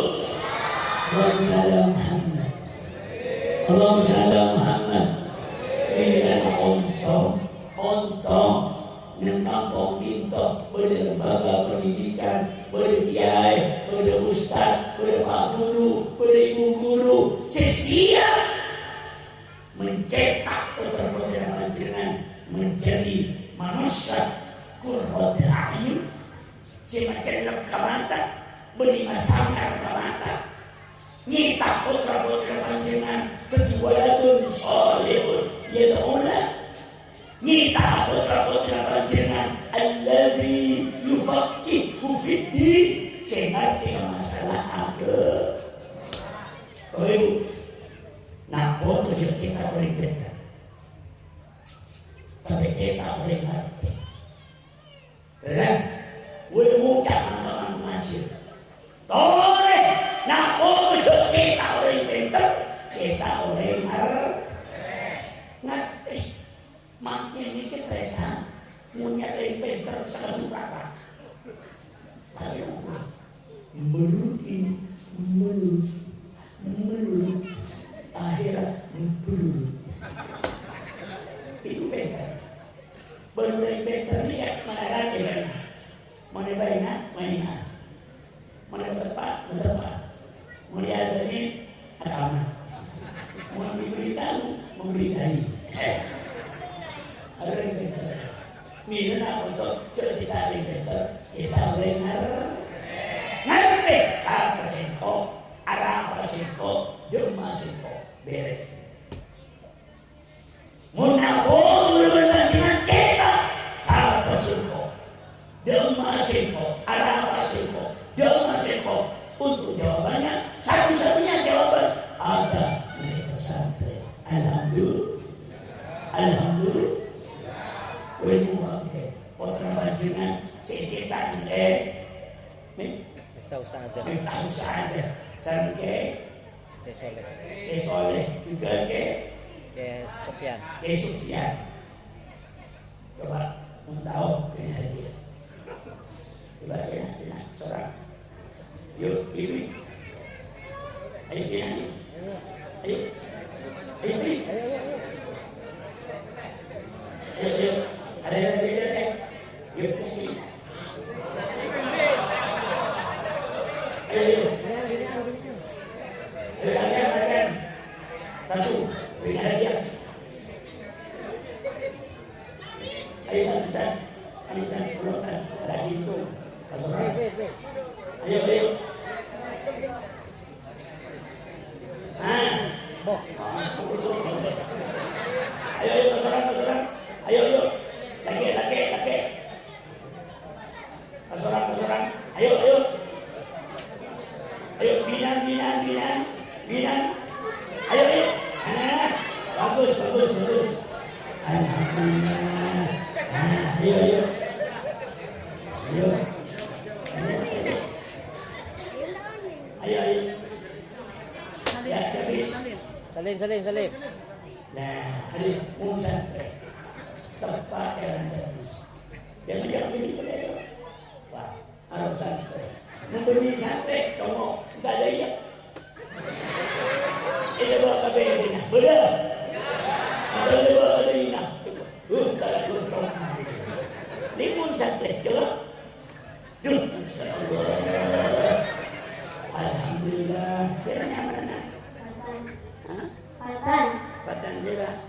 Allahumma shalli ala Muhammad. Allahumma shalli ala Muhammad. Ini adalah ontong. Ontong. Neng kampong kènto, bâdâ lembaga pendidikan, bâdâ kiai, bâdâ ustad, bâdâ pak guru, bâdâ ibu guru. Sè siap mencetak pottra-pottrana panjhennengngan menjadi manossa qurrata a'yun, sè macellep ka mata, bânnè masangar ka mata, nyètak pottra-pottrana panjhennengngan dhâddhi waladun shalihun yad'u lah, nyètak pottra-pottrana panjhennengngan alladzi yufaqqihu fid din, sè ngartè ka masalah aghâma. Bapak Ibu, na' poto jhâ' cètak orèng pènter. Tapè cètak orèng ngartè. Keren. Wè, ngoca' mangka mangkajhi. Torè, na' poto jhâ' cètak orèng pènter, cètak orèng ngar-, ngartè. Mangkèn nèka, tarètan, mon nyarè pènter sakadhu kata. Ayo, menurut ini, menurut, menurut, akhirnya menurut. Itu pènter. Bân orèng pènter nèka manakan ya, kan? Mon è bâina, maèna. Mon è teppa', teppa'. Mon è adâni, atama. Mon diberitahu, memberitahi. Ada yang pènter. Mènana untuk cerita yang pènter, kita boleh ngar-, ngartè sapa sèngko', arapa sèngko', dimma sèngko'. Beres. Mon apo'na bân panjhennengngan cèta', sapa sèngko'? Dimma sèngko'? Arapa sèngko'? Dimma sèngko'? Untuk jawabannya, satu-satunya jawaban ada di pesantren. Alhamdulillah. Alhamdulillah. Wè, moghâ pottra panjhennengngan sè ècèta' nèka. Miftahus Sa'adah. Miftahus Sa'adah. Sareng Kè Kè Soleh. Kè Soleh. Jhughân Kè? Kè Sufyan. Kè Sufyan. Coba, mon tao, kènè' hadiah. Coba, kènè', kènè', sorang. Yuk, ini. Ayo, kènè', ayo. Ayo. Ayo, ini. Ayo, ayo. Ayo, ayo. Ada yang lagi, ada. Yuk, ini. Ayo, ayo. Ayo, latihan, latihan. Satu, beri hadiah. Ayo, lanjutkan. Lanjutkan, lanjutkan. Ada gitu. Ayo, ayo. Nah. Ayo, ayo, pasaran, pasaran. Ayo, ayo. Lagi, lagi, lagi. Pasaran, pasaran. Ayo, ayo. Ayo, binan, binan, binan. Binan. Ayo, ayo. Nah. Salim, salim, salim. Nah, adi, mon santrè. Teppa'è è lanjhâr bis. Jhâ' jhâ' ghi' bâdâ. Wah, arep santrè. Mon bânnè santrè, coma, enggak ada iya. Itu buat apa ini? Bâdâ. Apa itu buat apa ini? Huh, tak ada berkong. Ini mon santrè, coba. Duh, Masya Allah. Alhamdulillah. Sèra nyamana? Fatan. Hah? Fatan. Fatan sèra?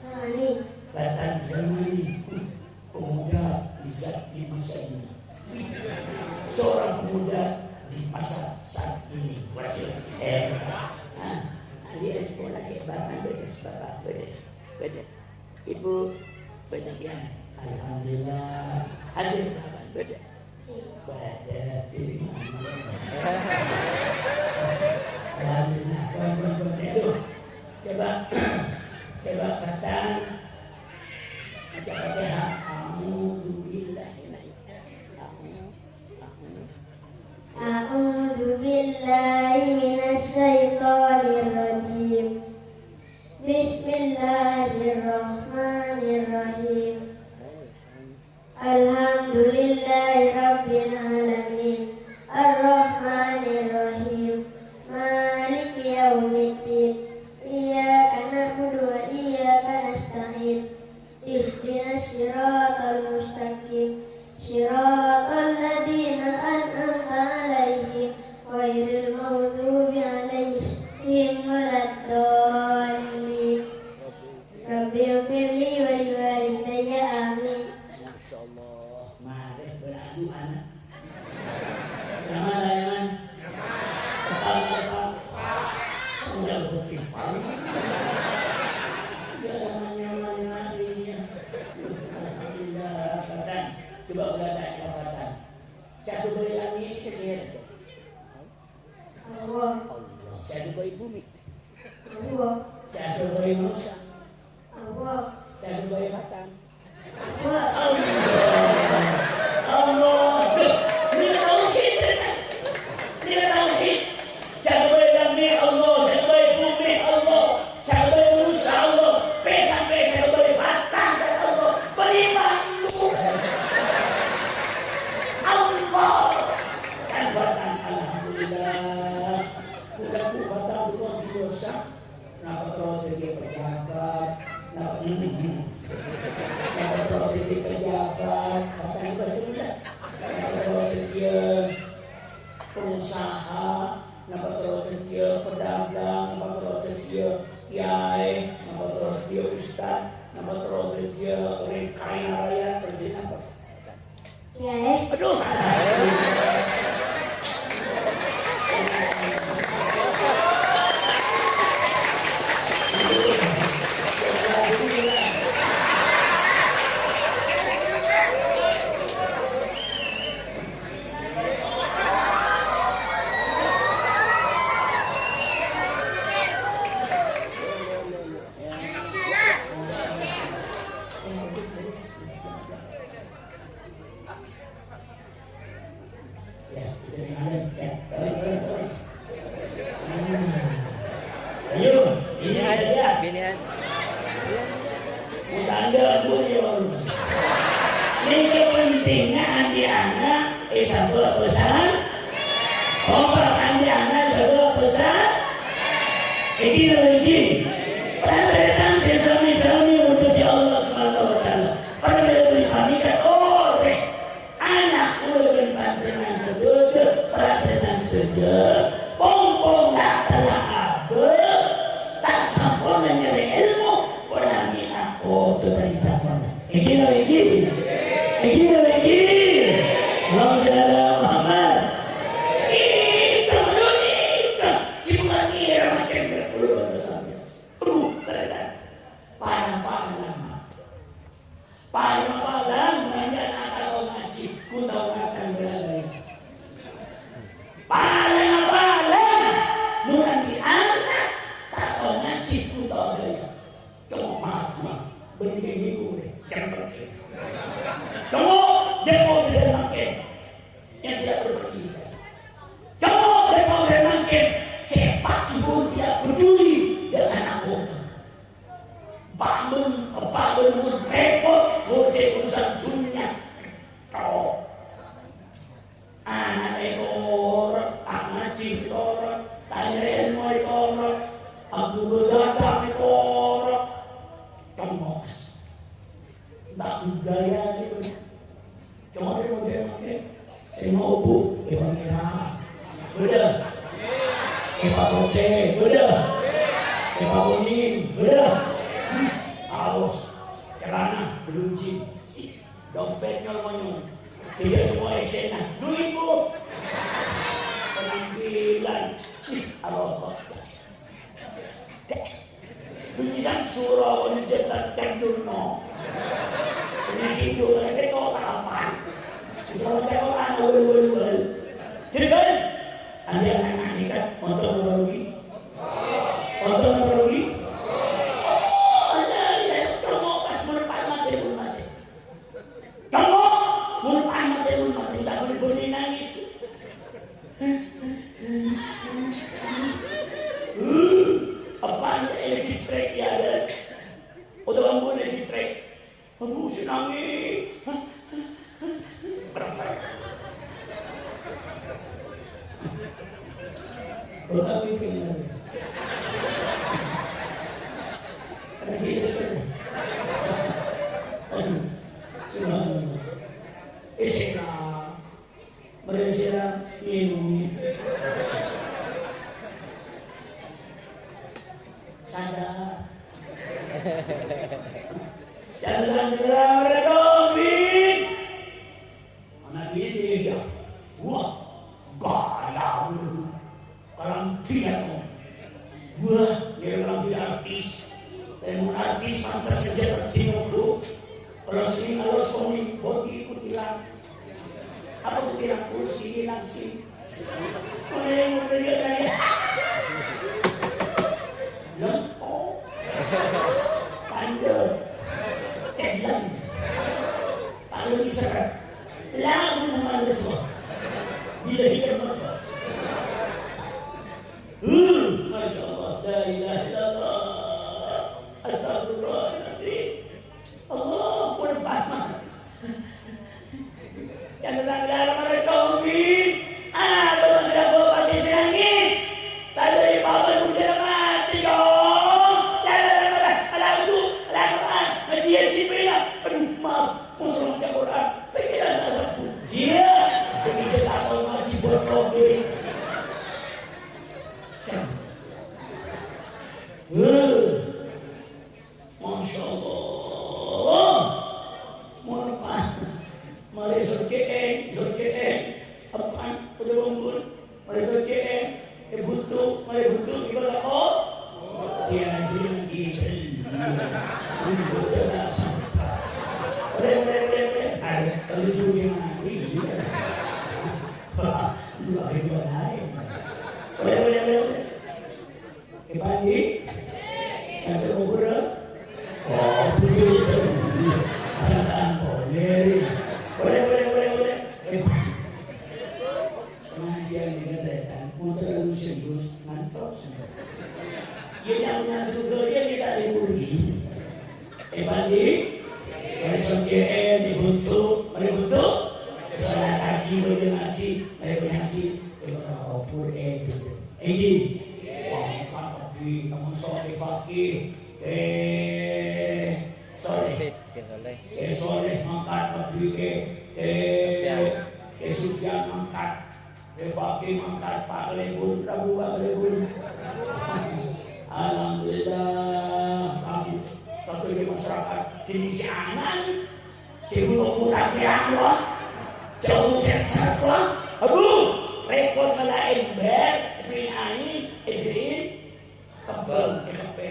Zamani. Fatan Zamani. Pemuda di saat, di masa ini. Seorang pemuda di masa saat ini. Waduh, hebat. Hah? Adik sekolah ke bapak beda, bapak beda, beda. Ibu, beda ya. Alhamdulillah. Hadir bapak beda. Alhamdulillah, kawan-kawan. Aduh. Coba, coba Fatan. Baca Fatihah. A'udzubillahi minasyaitonir rajim. A'udzubillahi minasyaitonir rajim. Bismillahirrahmanirrahim. Alhamdulillahirabbil alamin. Arrahmanirrahim. Maliki yaumiddin. Iyyaka na'budu wa iyyaka nasta'in. Ihdinas siratal mustaqim. Siratal ladzina an'amta 'alaihim, ghairil maghdubi 'alaihim waladdallin. Rabbighfirli wa liwalidayya. Amin. Masya Allah. Mari beradu anak. Yang mana, yang mana? Kepala, kepala. Sudah putih. Jangan nyaman lagi ya. Alhamdulillah, Fatan. Coba udah tanya Fatan. Sè aghâbây langngè' sèra? Allah. Sè aghâbây bhumè? Allah. Sè aghâbây manossa? Allah. Sè aghâbây Fatan? Allah. Allah. Allah. Nèka tauhid. Nèka tauhid. Sè aghâbây langngè' Allah, sè aghâbây bhumè Allah, sè aghâbây manossa Allah, pè-sampè' sè aghâbây Fatan Allah. Bânnè malu. Allah. Kan Fatan, alhamdulillah. Budak-budak Fatan bukan dosa. Napa terro dhâddhi pejabat? Napa, napa terro dhâddhi pejabat? Apa yang bersunda? Napa terro dhâddhi pengusaha? Napa terro dhâddhi pedagang? Napa terro dhâddhi kiai? Napa terro dhâddhi ustad? Napa terro dhâddhi orang kaya raya? Dhâddhi napa? Kiai. Aduh. Ya, kita yang ada, ya. Balik, balik, balik. Nah. Ayo, ini aja. Binian. Utanda punya. Ini kepentingan di anak, eh, satu pesan. Opa, andi' ana' sabâb pesan. Iki lho iki. Tan-tarètan sè sami-sami moljâ Allah Subhanahu wa Ta'ala. Parkara panèka orèng. Ana' kaulâ bân panjhennengngan sadhâjâ, parkara sadhâjâ. Pong-pong ta' tella abâ', ta' samponna nyarè èlmo, polana kodhu parèksa. Iki lho iki. Iki lho iki. Allahumma shalli ala Muhammad. Iki lho iki. Sè pangira makin berpuluh-puluh sampeyan. Aduh, ternyata. Parang-parang. Parang-parang, banyak anak tao ngajhi, ku tao ngakan beragam. Parang-parang, murang di anak, ta' tao ngajhi, ku tao gaya. Coma maaf, maaf. Bânnè ghâbây ghuru, jhâ' mangkèn. Coma, dâ' pon jhâ' mangkèn. Yang tidak berpendidikan. Coma dâ' pon jhâ' mangkèn. Sè pa' ibu tidak peduli dengan anak Tèngghu, Bu, è Pamèra. Bâdâ. È Patote, bâdâ. È Pakuning, bâdâ. Hmm, alos. È Rana, bâdâ jin. Si, dompet nyol-monyol. Tidak semua essèna. Lu ibu. Penampilan. Si, alos. Bânnè sè soro nèjjhâ' terjun, no. Bânnè Hindu, bânnè kok apa? Bisa baca Quran, awal-awal. Jhâjhân. Andi' anak-anak nèka, onto' napa rugi? Onto' napa rugi? Oh, andi', andi', kamu pas menurut Pak Mati, menurut Mati. Kamu, menurut Pak Mati, menurut Mati, tak boleh-boleh nangis. Apa anda lagi strek ya, ada? Atau kamu lagi strek? Aduh, senangnya. Orang itu yang ada. Ada dia strek. Aduh, subhanallah. Istilah. Marè sèra ngènoma. Sadar. Jangan bilang mereka, "Amin." Anak ini dia. Wah, gaya. Kalambi, ya, Om. Wah, ya, kalambi artis. Emang artis pantas saja tertinggal, Bu. Kalau sini, kalau Sony, bodi kutilang. Apa kutilang? Kursi hilang sih. Oleh yang berbeda kali. Lempok. Panjang. Kelang. Paling seret. Lalu mengalir tua. Bila hidup mertua. Hmm, Masya Allah, la ilaha illallah. Astagfirullahaladzim. Allah, pun paham. Yang tentang dalam mereka, Umi. Ah, teman tidak bawa pakai sih nangis. Tadi Bapak Ibu jangan mati dong. Jangan, jangan, jangan. Ala wudu, ala Quran. Ngaji ya si Bina. Aduh, maaf. Mau sama baca Quran. Pikiran tak sambung. Iya. Begitu tak tahu ngaji buat robek. Heh. Masya Allah. Mohon maaf. Mari sokke'en, sokke'en. Apaan? Udah bangun. Mari sokke'en. Eh, buntu. Mari buntu. Gimana, kok? Ya, bilang gitu. Buntu, coba. Boleh, boleh, boleh, boleh. Ada, kalau suruh yang mandi. Pak, dua hari dua hari. Boleh, boleh, boleh, boleh. È Pandi? Masuk kubur, ya? Oh, betul, betul. Asal tahan, boleh. Boleh, boleh, boleh, boleh. È Pandi? Pengajian ini, saya tahan. Mau terlalu serius, ngantuk, sudah. Ya, yang punya tugas, ya, kita libur gini. È Pandi? Mari sokke'en, è buntu, mari buntu. Salat ngaji, mari ngaji, mari ngaji. È bakal kubur, è, gitu. Èngghi. Mangkat kabbhi, kamu sholeh, Faqih. Eh, Soleh. Oke, Soleh. Eh, Soleh mangkat kabbhi, eh, eh, Sufyan. Eh, Sufyan mangkat. Eh, Faqih mangkat, Pak Kalèbun, Rabu Pak Kalèbun. Alhamdulillah, kamu satu di masyarakat, di Siangan. Cèbu omor tapèyan, wah. Cèbu sèksat, wah. Aduh, rèpot ngala' ember, èbèrri'in aèng, èbèrri'in kembhâng, èkeppè.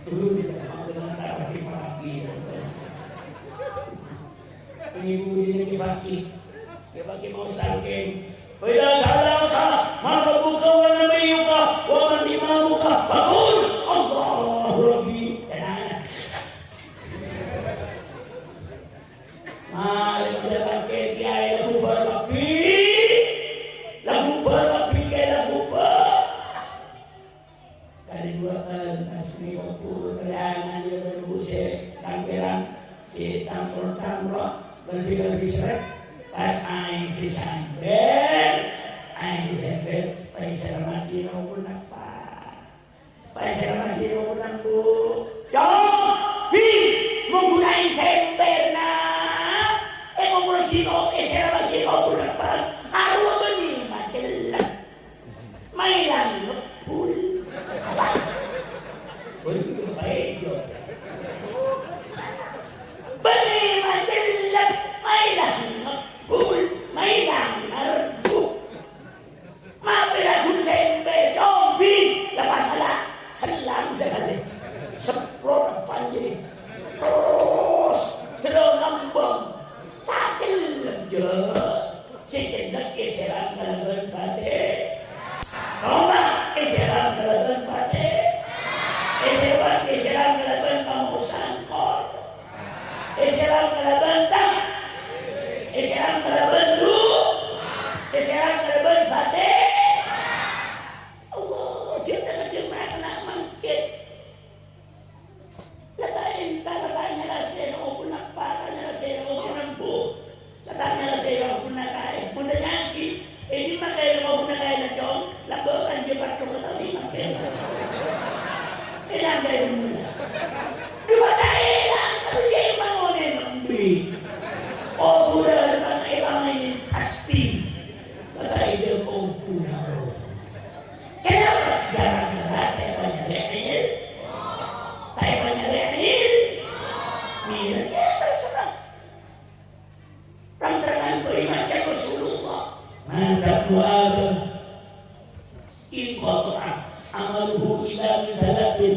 Duh, mau dengan rapi-rapi. Ini bunyi lagi pagi. Ya, pagi mau stalking. "Wa idza sa'alaka man rabbuka wa man nabiyyuka wa man imamuka, faqul, 'Allahu Rabbi.'" Tenang. Mari kita pakai kiai lagu baru, Abi. Lagu baru, Abi, kiai lagu baru. Kali dua kali, asmi waktu kelangan, ya, menunggu si tampilan, si tampil-tampil, lebih-lebih seret. Pas aèng si sambil, aèng si sambil, pas saya mati, mau pun apa? Pas saya mati, mau pun apa? Jawab, bi, mau gunain semper, nak. Eh, mau gunain Èsèra bâgi kobhur leppa'an, arowa bânnè macellep. Maèlang ngebbhul. Bânnè paèjot. Bânnè macellep, maèlang ngebbhul, maèlang ngerbhu. Mapè lagu sèmpè, combi, la pangala, sellang sakalè. Semprot panjri. Terros, jero lambang. Ta' cellep, jâ. Sè cellep èsèrang kalabân patè. Coba, èsèrang kalabân patè. Èsèrang, èsèrang kalabân pamosan kor. Èsèrang kalabân ta-, èsèrang kalabân du-, èsèrang kalabân patè. Allah, jhâ' tengah jhâ' mara kena mangkèn. La ta' èntar, la ta' nyarasè, la ta' nyarasè, la ta' nyarasè, la ta' nyarasè. Katanya la sèra ghuna kaè, mon tanya'aghi, "È dimma kaè la ghuna kaè, Cong?" La bâ' kanjeng paccong katabi makkè. È nangka è dimma? Dua kaè la, tapi jâ' è mangolè nembi. Oh, bulan bang è mangolè pasti. Kata ide oh, bulan. Kenapa? Gara-gara tèpa nyarè il-, tèpa nyarè il-, mil-, ya terserah. Rang-terrangan bâi maca Rasulullah. Mata Ibnu Adam inqata'a amaluhu illa min thalatsin.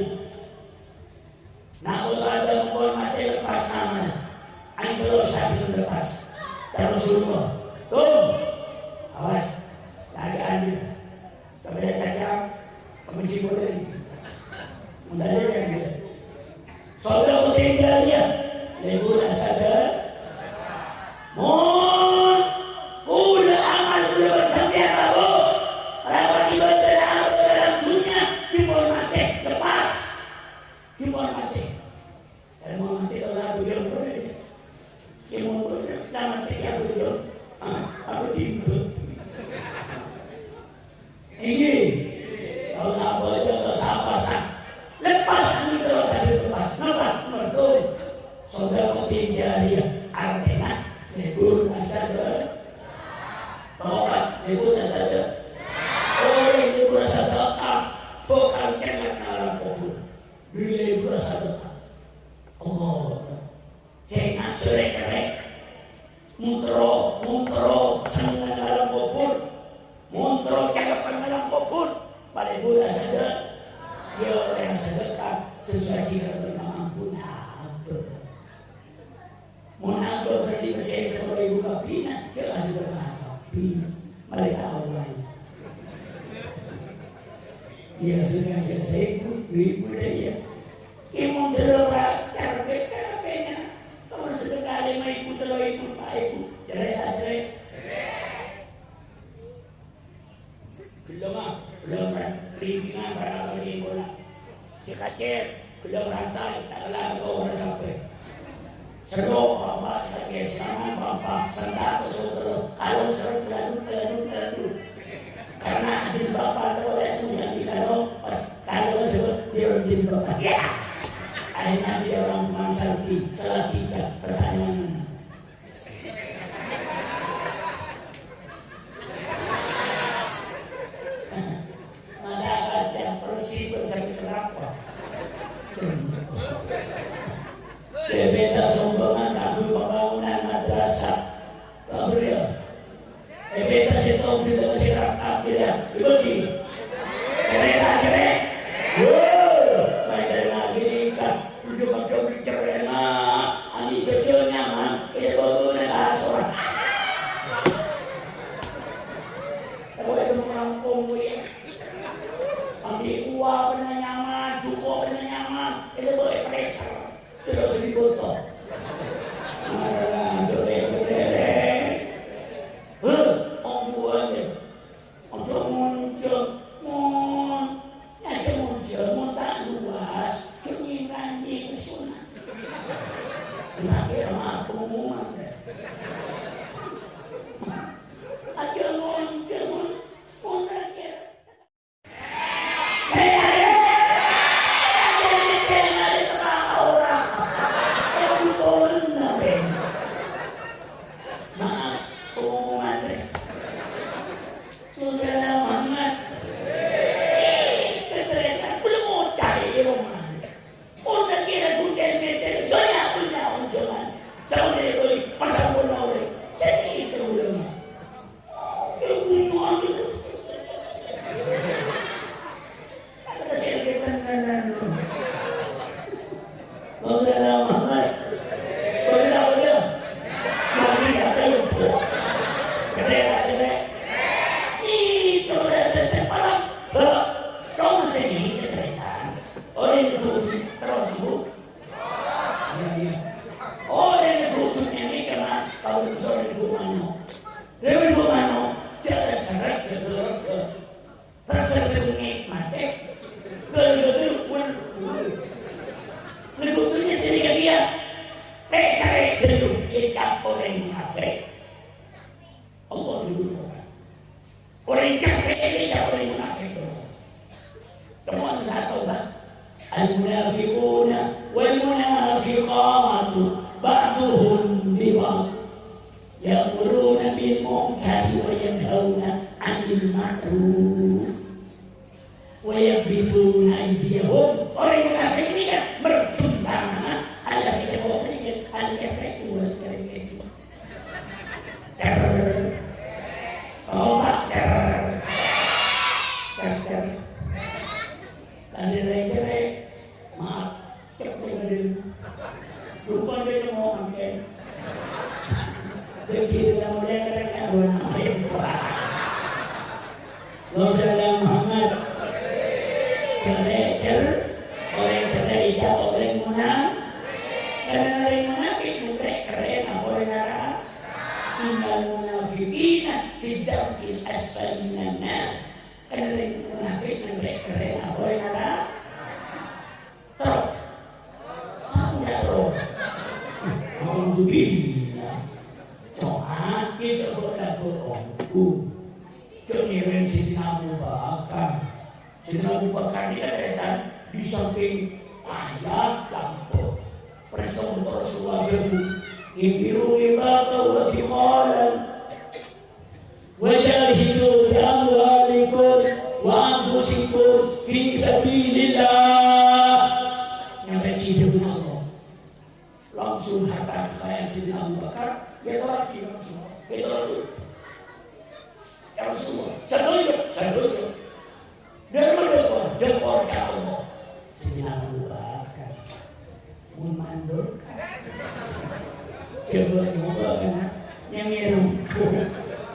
Napa Adam pon matè lepas amal. Ayo terus sakit lepas. Kata Rasulullah. Tum. Awas. Lagi anjir. Sampai kacang, kami simpulkan. Mendadak kan dia. Shadaqatin jariyah, lebur asada. Mon, udah amal, udah bersambian, Abu. Rapat ibadah, dalam dunia, timur mati, lepas. Timur mati. Kalau mau mati, kalau aku yang boleh. Yang mau boleh, kita mati, ya, betul. Ah, aku tidur. Ini, Allah Ta'ala sapa sa-, lepas ini terus ada lepas. Napa? Mergo shadaqatin jariyah. Artinya, lebur asada. Tobat, lebur asada. Orang lebur asada, bukan kena alam kubur. Bila lebur asada. Allah. Sè ngajhâr è kerrè'. Montro, montro, senneng alam kubur. Montro, cakep alam kubur. Palèbur asada. Ya, yang sedekah sesuai dengan kemampuan. Apa? Mon abâ' kadi pèssè sapolo èbu kabbhi, na', jhâ' asadhâka'aghi kabbhi. Malè ta' ollè. Iyâ, sudah aja sèbu, du èbu dâ' iyâ. Iyâ, mon tello ra-, karpet, karpetnya. Kalau sedekah lèma èbu, tello èbu, empa' èbu. Jârèya ta' jârèya? Ghellâ', ah, ghellâ', ah, ringkingan para pangèngkolla. Sè kacèr, ghellâ' rantai, ta' kella toko para sapè. Sèro, apa, sakè, serangan, pampa, senta, sotro, kalong, seret, keladu, keladu, keladu. Karena jilbab, apa, itu yang di kalong, pas kalong, seret, dia jilbab. Ya! Akhirnya dia orang Mansarti, salah tiga pertanyaan. Mata kaca persis pun sakit kenapa? Dia minta sumbangan kanggo pembangunan madrasah. Gabriel. Eh, Mano'. Lewat mano', jhâ' sèrèt, jhâ' ghellu. Rassa bhângèt matè. Ghellu, ghellu, ghellu. Lha, bhunten sè nèka kèya. Pècarè ghellu, ècap orèng munafik. Allah jhughân. Orèng capek, orèng munafik. Temuan satu, Pak. Al-munafiquna wal munafiqatu ba'duhum li ba'd. Ya'muruna bil munkari wa yanhauna 'anil ma'ruf. Wa yaqbiduna aydiyahum. Orèng munafik nèka merjhembhângan, alias èkèpok nèka, al-kèpèk, wal-kèpèk. Cer. Topak, cer. Cer, cer. Tadi rèng-cerèng. Maaf. Cek dengan diri. Lupa dia mau angkat. Dia kira nama dia kata-kata dua nama. Allahumma shalli ala Muhammad. Cerrè', cer-, orèng cerrè' ècap orèng muna-, karena orèng munafik nèka kerrè'na orèng naraka. Innal munafiqina fid darkil asfali minan nar. Karena orèng munafik nèka kerrè'na orèng naraka. Terros. Sampola terros. Alhamdulillah. Coma, kita berlaku ongku. Kemeren Sayyidina Abu Bakar. Sayyidina Abu Bakar ini kan, kan, di samping ayat lampu. Presiden Rasulullah itu, "Infiru khifafan wa thiqalan. Wa jahidu bi amwalikum wa anfusikum fi sabilillah." Nyampe gitu pun Allah. Langsung harta kekayaan Sayyidina Abu Bakar, ya lagi langsung. Ya lagi. Ya Rasulullah, sadhâjâ, sadhâjâ. Dâri mana dâpa'? Dâpa' ka Allah. Sayyidina Abu Bakar. Mun mandul. Coba nyoba kan, ha? Nyamèrongko.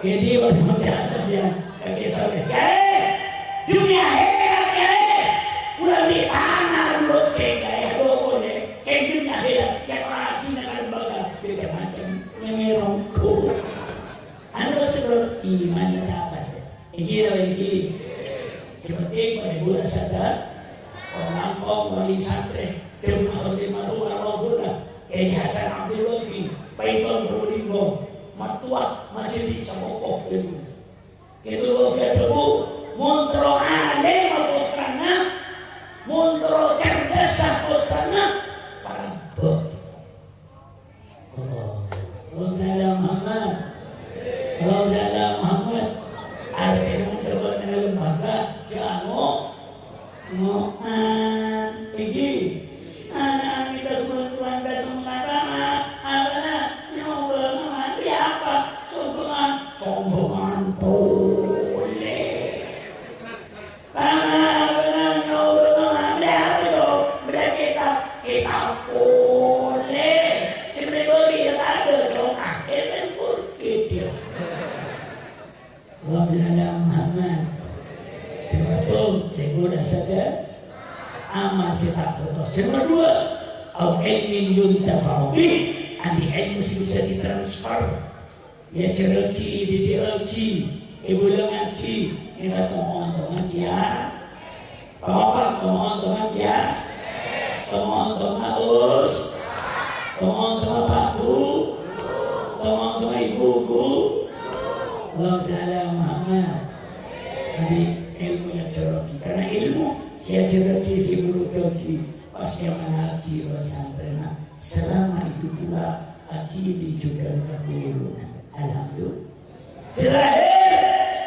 Jadi, pas biasa dia, kakè sampai, "Kèyaè, dunia akhirat, kèyaè. Ulang di tanah dulu, kèyaè, kèyaè, lo boleh. Kèyaè dunia akhirat, kèyaè rajin dengan lembaga, macam-macam. Nyamèrongko." Anu, sebelum iman dapat. Iki ya, iki. Seperti Pak Ibu rasa dah. Orang kong wali santri, Jemaah Khotimah Rohullah, Kiai Hasan Abdul Lutfi, Paiton Probolinggo, Matua Majelis Sapopo, Ibu. Itu Lutfi ada, Bu. Montro alim putrana, montro cerdas putrana, parang bok. Allah. Allahumma shalli ala Muhammad. Allahumma shalli ala Muhammad. Arè mon sebut dengan lembaga, jangan ngo'an. Iki. Anak kita semua Tuhan, kita semua agama. Apa nak? Nyoba mati apa? Sombongan. Sombongan. Boleh. Bârâng nyoba mabâli apa, Cong? Bâli kitab. Kitab polè. Sè bâli-bâli ya ada, Cong. Ah, itu kan Turki dia. Allahumma shalli ala Muhammad. Sè pertama, sè udah sadar. Amal sè tak putus. Sè nomor dua, au ilmin yuntafa'u bih. Andi' ilmu sè bisa ditransfer. Èajhârraghi, èdhidhi'aghi, èbhulângaghi, ènga' tong-ontongan kèya. Apa tong-ontongan kèya? Tong-ontongan us-, tong-ontongan Pak Gu-, tong-ontongan Ibu Gu-, Allahumma shalli ala Muhammad. Jadi, ilmu èajhârraghi. Karena ilmu sè èajhârraghi, sè èbhulângaghi, pasti amalaghi bân santrèna. Selama itu pula, akili juga keturunan. Alhamdulillah. Sè lahir,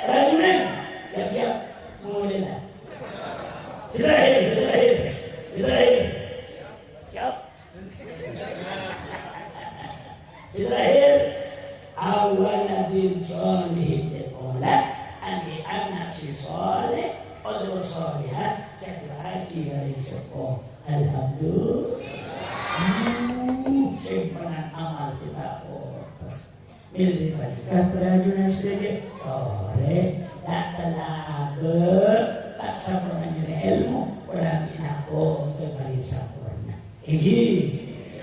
rajunan. Siap-siap. Mulai lah. Sè lahir, sè lahir, sè lahir. Siap. Sè lahir. Awaladin sholihin yad'u lah. Andi' ana' sè sholeh, atau sholehah, sè èdu'aaghi bâreng seppo. Alhamdulillah. Hmm, simpenan amal sè ta' putus. Mèlè panèka parajuna sadhâjâ, torè, ta' tella abâ', ta' samporna nyarè èlmo, polana ta' poto bâreng samporna. Èngghi,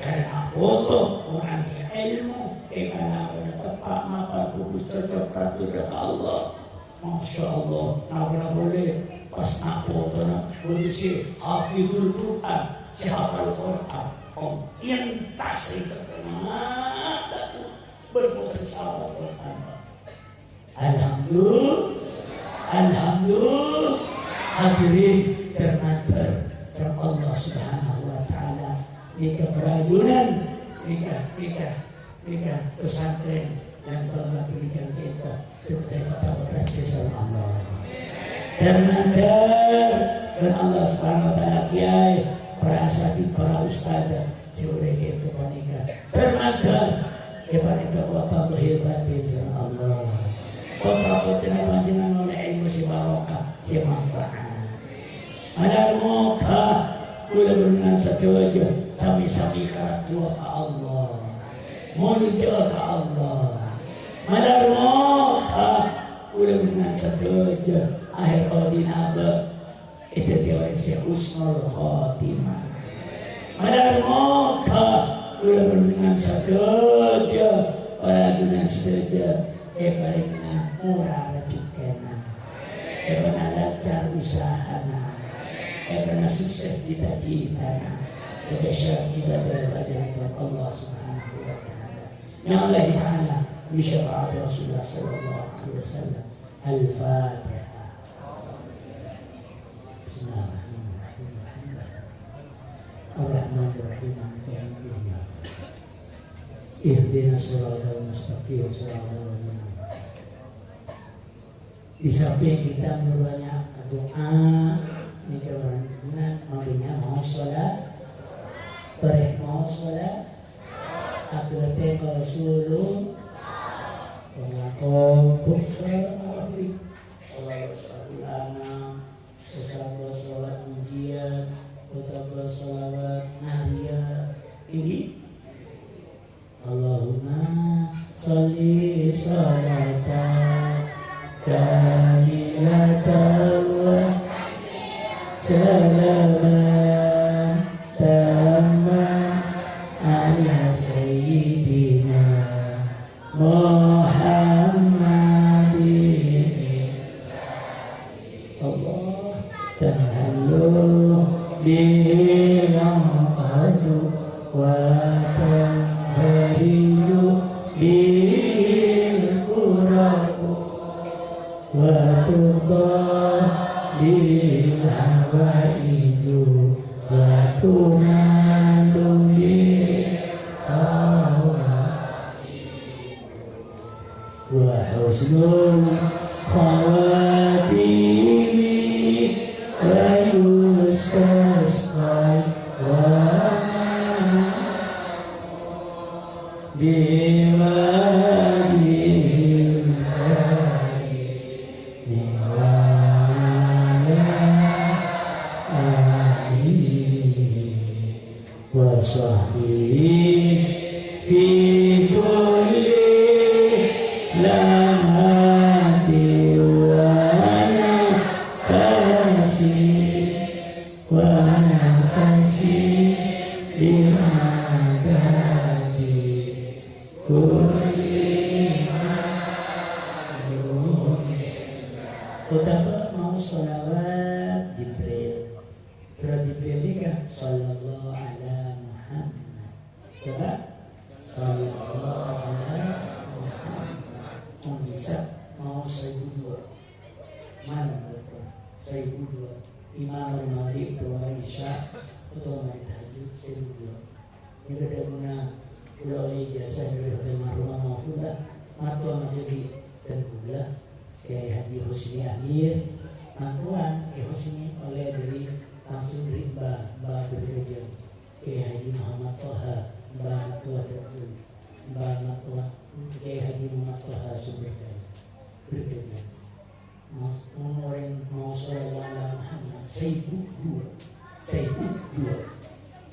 karena poto, polana èlmo, è kalabân teppa'na Mapan bungkus cocok tanto dâ' ka Allah. Masya Allah, napa polè pas apo'na bâdâ sè hafidhul Qur'an, sè hafal Qur'an. Oh, èntas sè setengah, bân bhunten sapa Qur'an. Alhamdulillah, alhamdulillah. Hadirin, dhâr-mandhâr sareng Allah Subhanahu wa Ta'ala. Nèka parajunan, nèka, nèka, nèka pesantren yang Bapak dirikan kita. Dhâr-mandhâr bân Allah Subhanahu wa Ta'ala, kèyaè, para asatidz, para ustadz, sè orèng kèto panèka. Dhâr-mandhâr, èpanèka kota zahir batin sareng Allah. Potra-potrina panjhennengngan ollè èlmo sè barokah, sè manfaat. Malar moghâ kaulâ panjhennengngan sadhâjâ sami-sami karajuwâ ka Allah. Molja ka Allah. Malar moghâ kaulâ panjhennengngan sadhâjâ akhèr odhi'na abâ' èdhâddhiyâ orèng sè husnul khotimah. Malar moghâ kaulâ panjhennengngan sadhâjâ, parajunan sadhâjâ èparèngana mora rajhekkèna, èparèngana lancar usahana, èparèngana sukses cita-citana. Terus ibadah kepada Allah Subhanahu wa Ta'ala. Bismillahirrahmanirrahim. Ta'ala, bi syafaati Rasulullah sallallahu alaihi wasallam. Al-Fatihah. Bismillahirrahmanirrahim. Ar-Rahmanirrahim. Maliki yaumiddin. Ihdinas siratal mustaqim, siratal ladzina. Di samping kita memperbanyak doa, ini kebenaran, maksudnya mau sholat, terus mau sholat, akhirnya kalau suruh, kalau sholat, kalau sholat, Otabâ sholawat mujiyat, otabâ sholawat nariyat. Èngghi? Allahumma sholli sholatan kamilatan wa salaman tamman ala sayyidina Muhammadin. Allah, tahallu bihil 'uqadu wa tanfariju bihil kurabu wa tuqda bihil hawaiju wa tunalu bihil hawaiju. Wa husnul khawatimi wa yustasqa wa biwajhihil karimi wa ala alihi wa sahbihi fi kulli lamhati wa nafasi, wa nafasi bi adadi kulli ma'lumin. Otabâ mau sholawat Jibril. Surat Jibril nèka, "Shallallahu ala Muhammad." Coba, "Shallallahu ala Muhammad." Mon bisa, mau saèbu duwâ'. Malem bâkto, saèbu duwâ'. Imam marè maghrib, utawa marè isya, utawa marè tahajjud, saèbu duwâ'. Nèka dhâbuna kaulâ ollè ijazah dhâri Hotel Maruma Mahfudah, mattowa majâghi dhân kaulâ, Kiai Haji Husni Amir, mattowa Kiai Husni ollè dhâri, langsung dhâri Mbah, Mbah Bergajah, Kiai Haji Muhammad Toha, Mbah Mattowa Datul, Mbah Mattowa, Kiai Haji Muhammad Toha Sumber Jaya, Bergajah. Mon orèng mau shallallahu ala Muhammad, saèbu duwâ', saèbu duwâ'.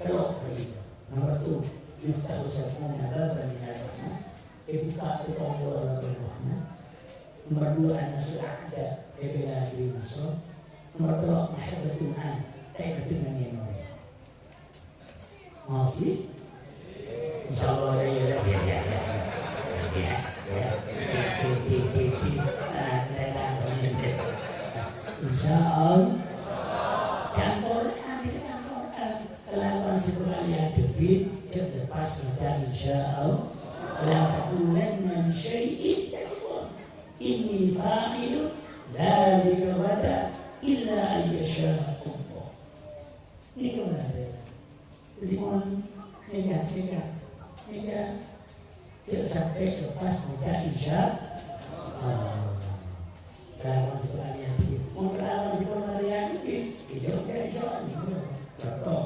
Tello' kali. Nomor satu, yuftahu sab'una baban minal rahmah, èbukka' pèttong polo bâbân rahmat. Nomor dua, an-nasrul a'da, èbhilâ dhâri nasra. Nomor tello', mahabbatun am, èkadhingngaghi orèng. Masih? Insyaallah, ya, ya, ya. Ya, ya, ya. Ya, ya. Insyaallah. Kan Quran, itu kan Quran. Kelawan sè Quran èadhebbhi, jhâ' lepas maca insyaallah. La taqulanna li syai'in, inni fa'ilun dzalika ghadan illa an yasya Allah. Nèka benar. Jadi, mon nèka, nèka, nèka, jhâ' sampè' lepas maca insyaallah. Kelawan sè Quran èadhebbhi. Mon kelawan sè Quran èadhebbhi, jhâ' maca insyaallah. Betul.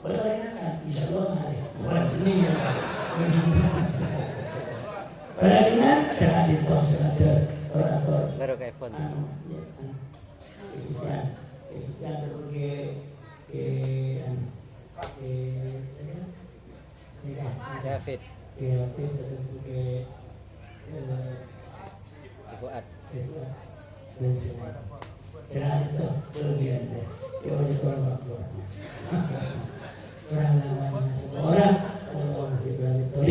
Boleh bayangkan, insyaallah marè. Wah, ini ya. Padahal dengan syarat itu, syarat itu. Baru kayak phone. Anu, ya, anu. Isukan, isukan terus ke, ke, anu, ke, ke, ke, David. Ke David, terus ke, eh, Ibu Ad. Ibu Ad. Dan semua. Selamat itu, kemudian, ya, wajib orang tua. Orang namanya semua orang, orang tua.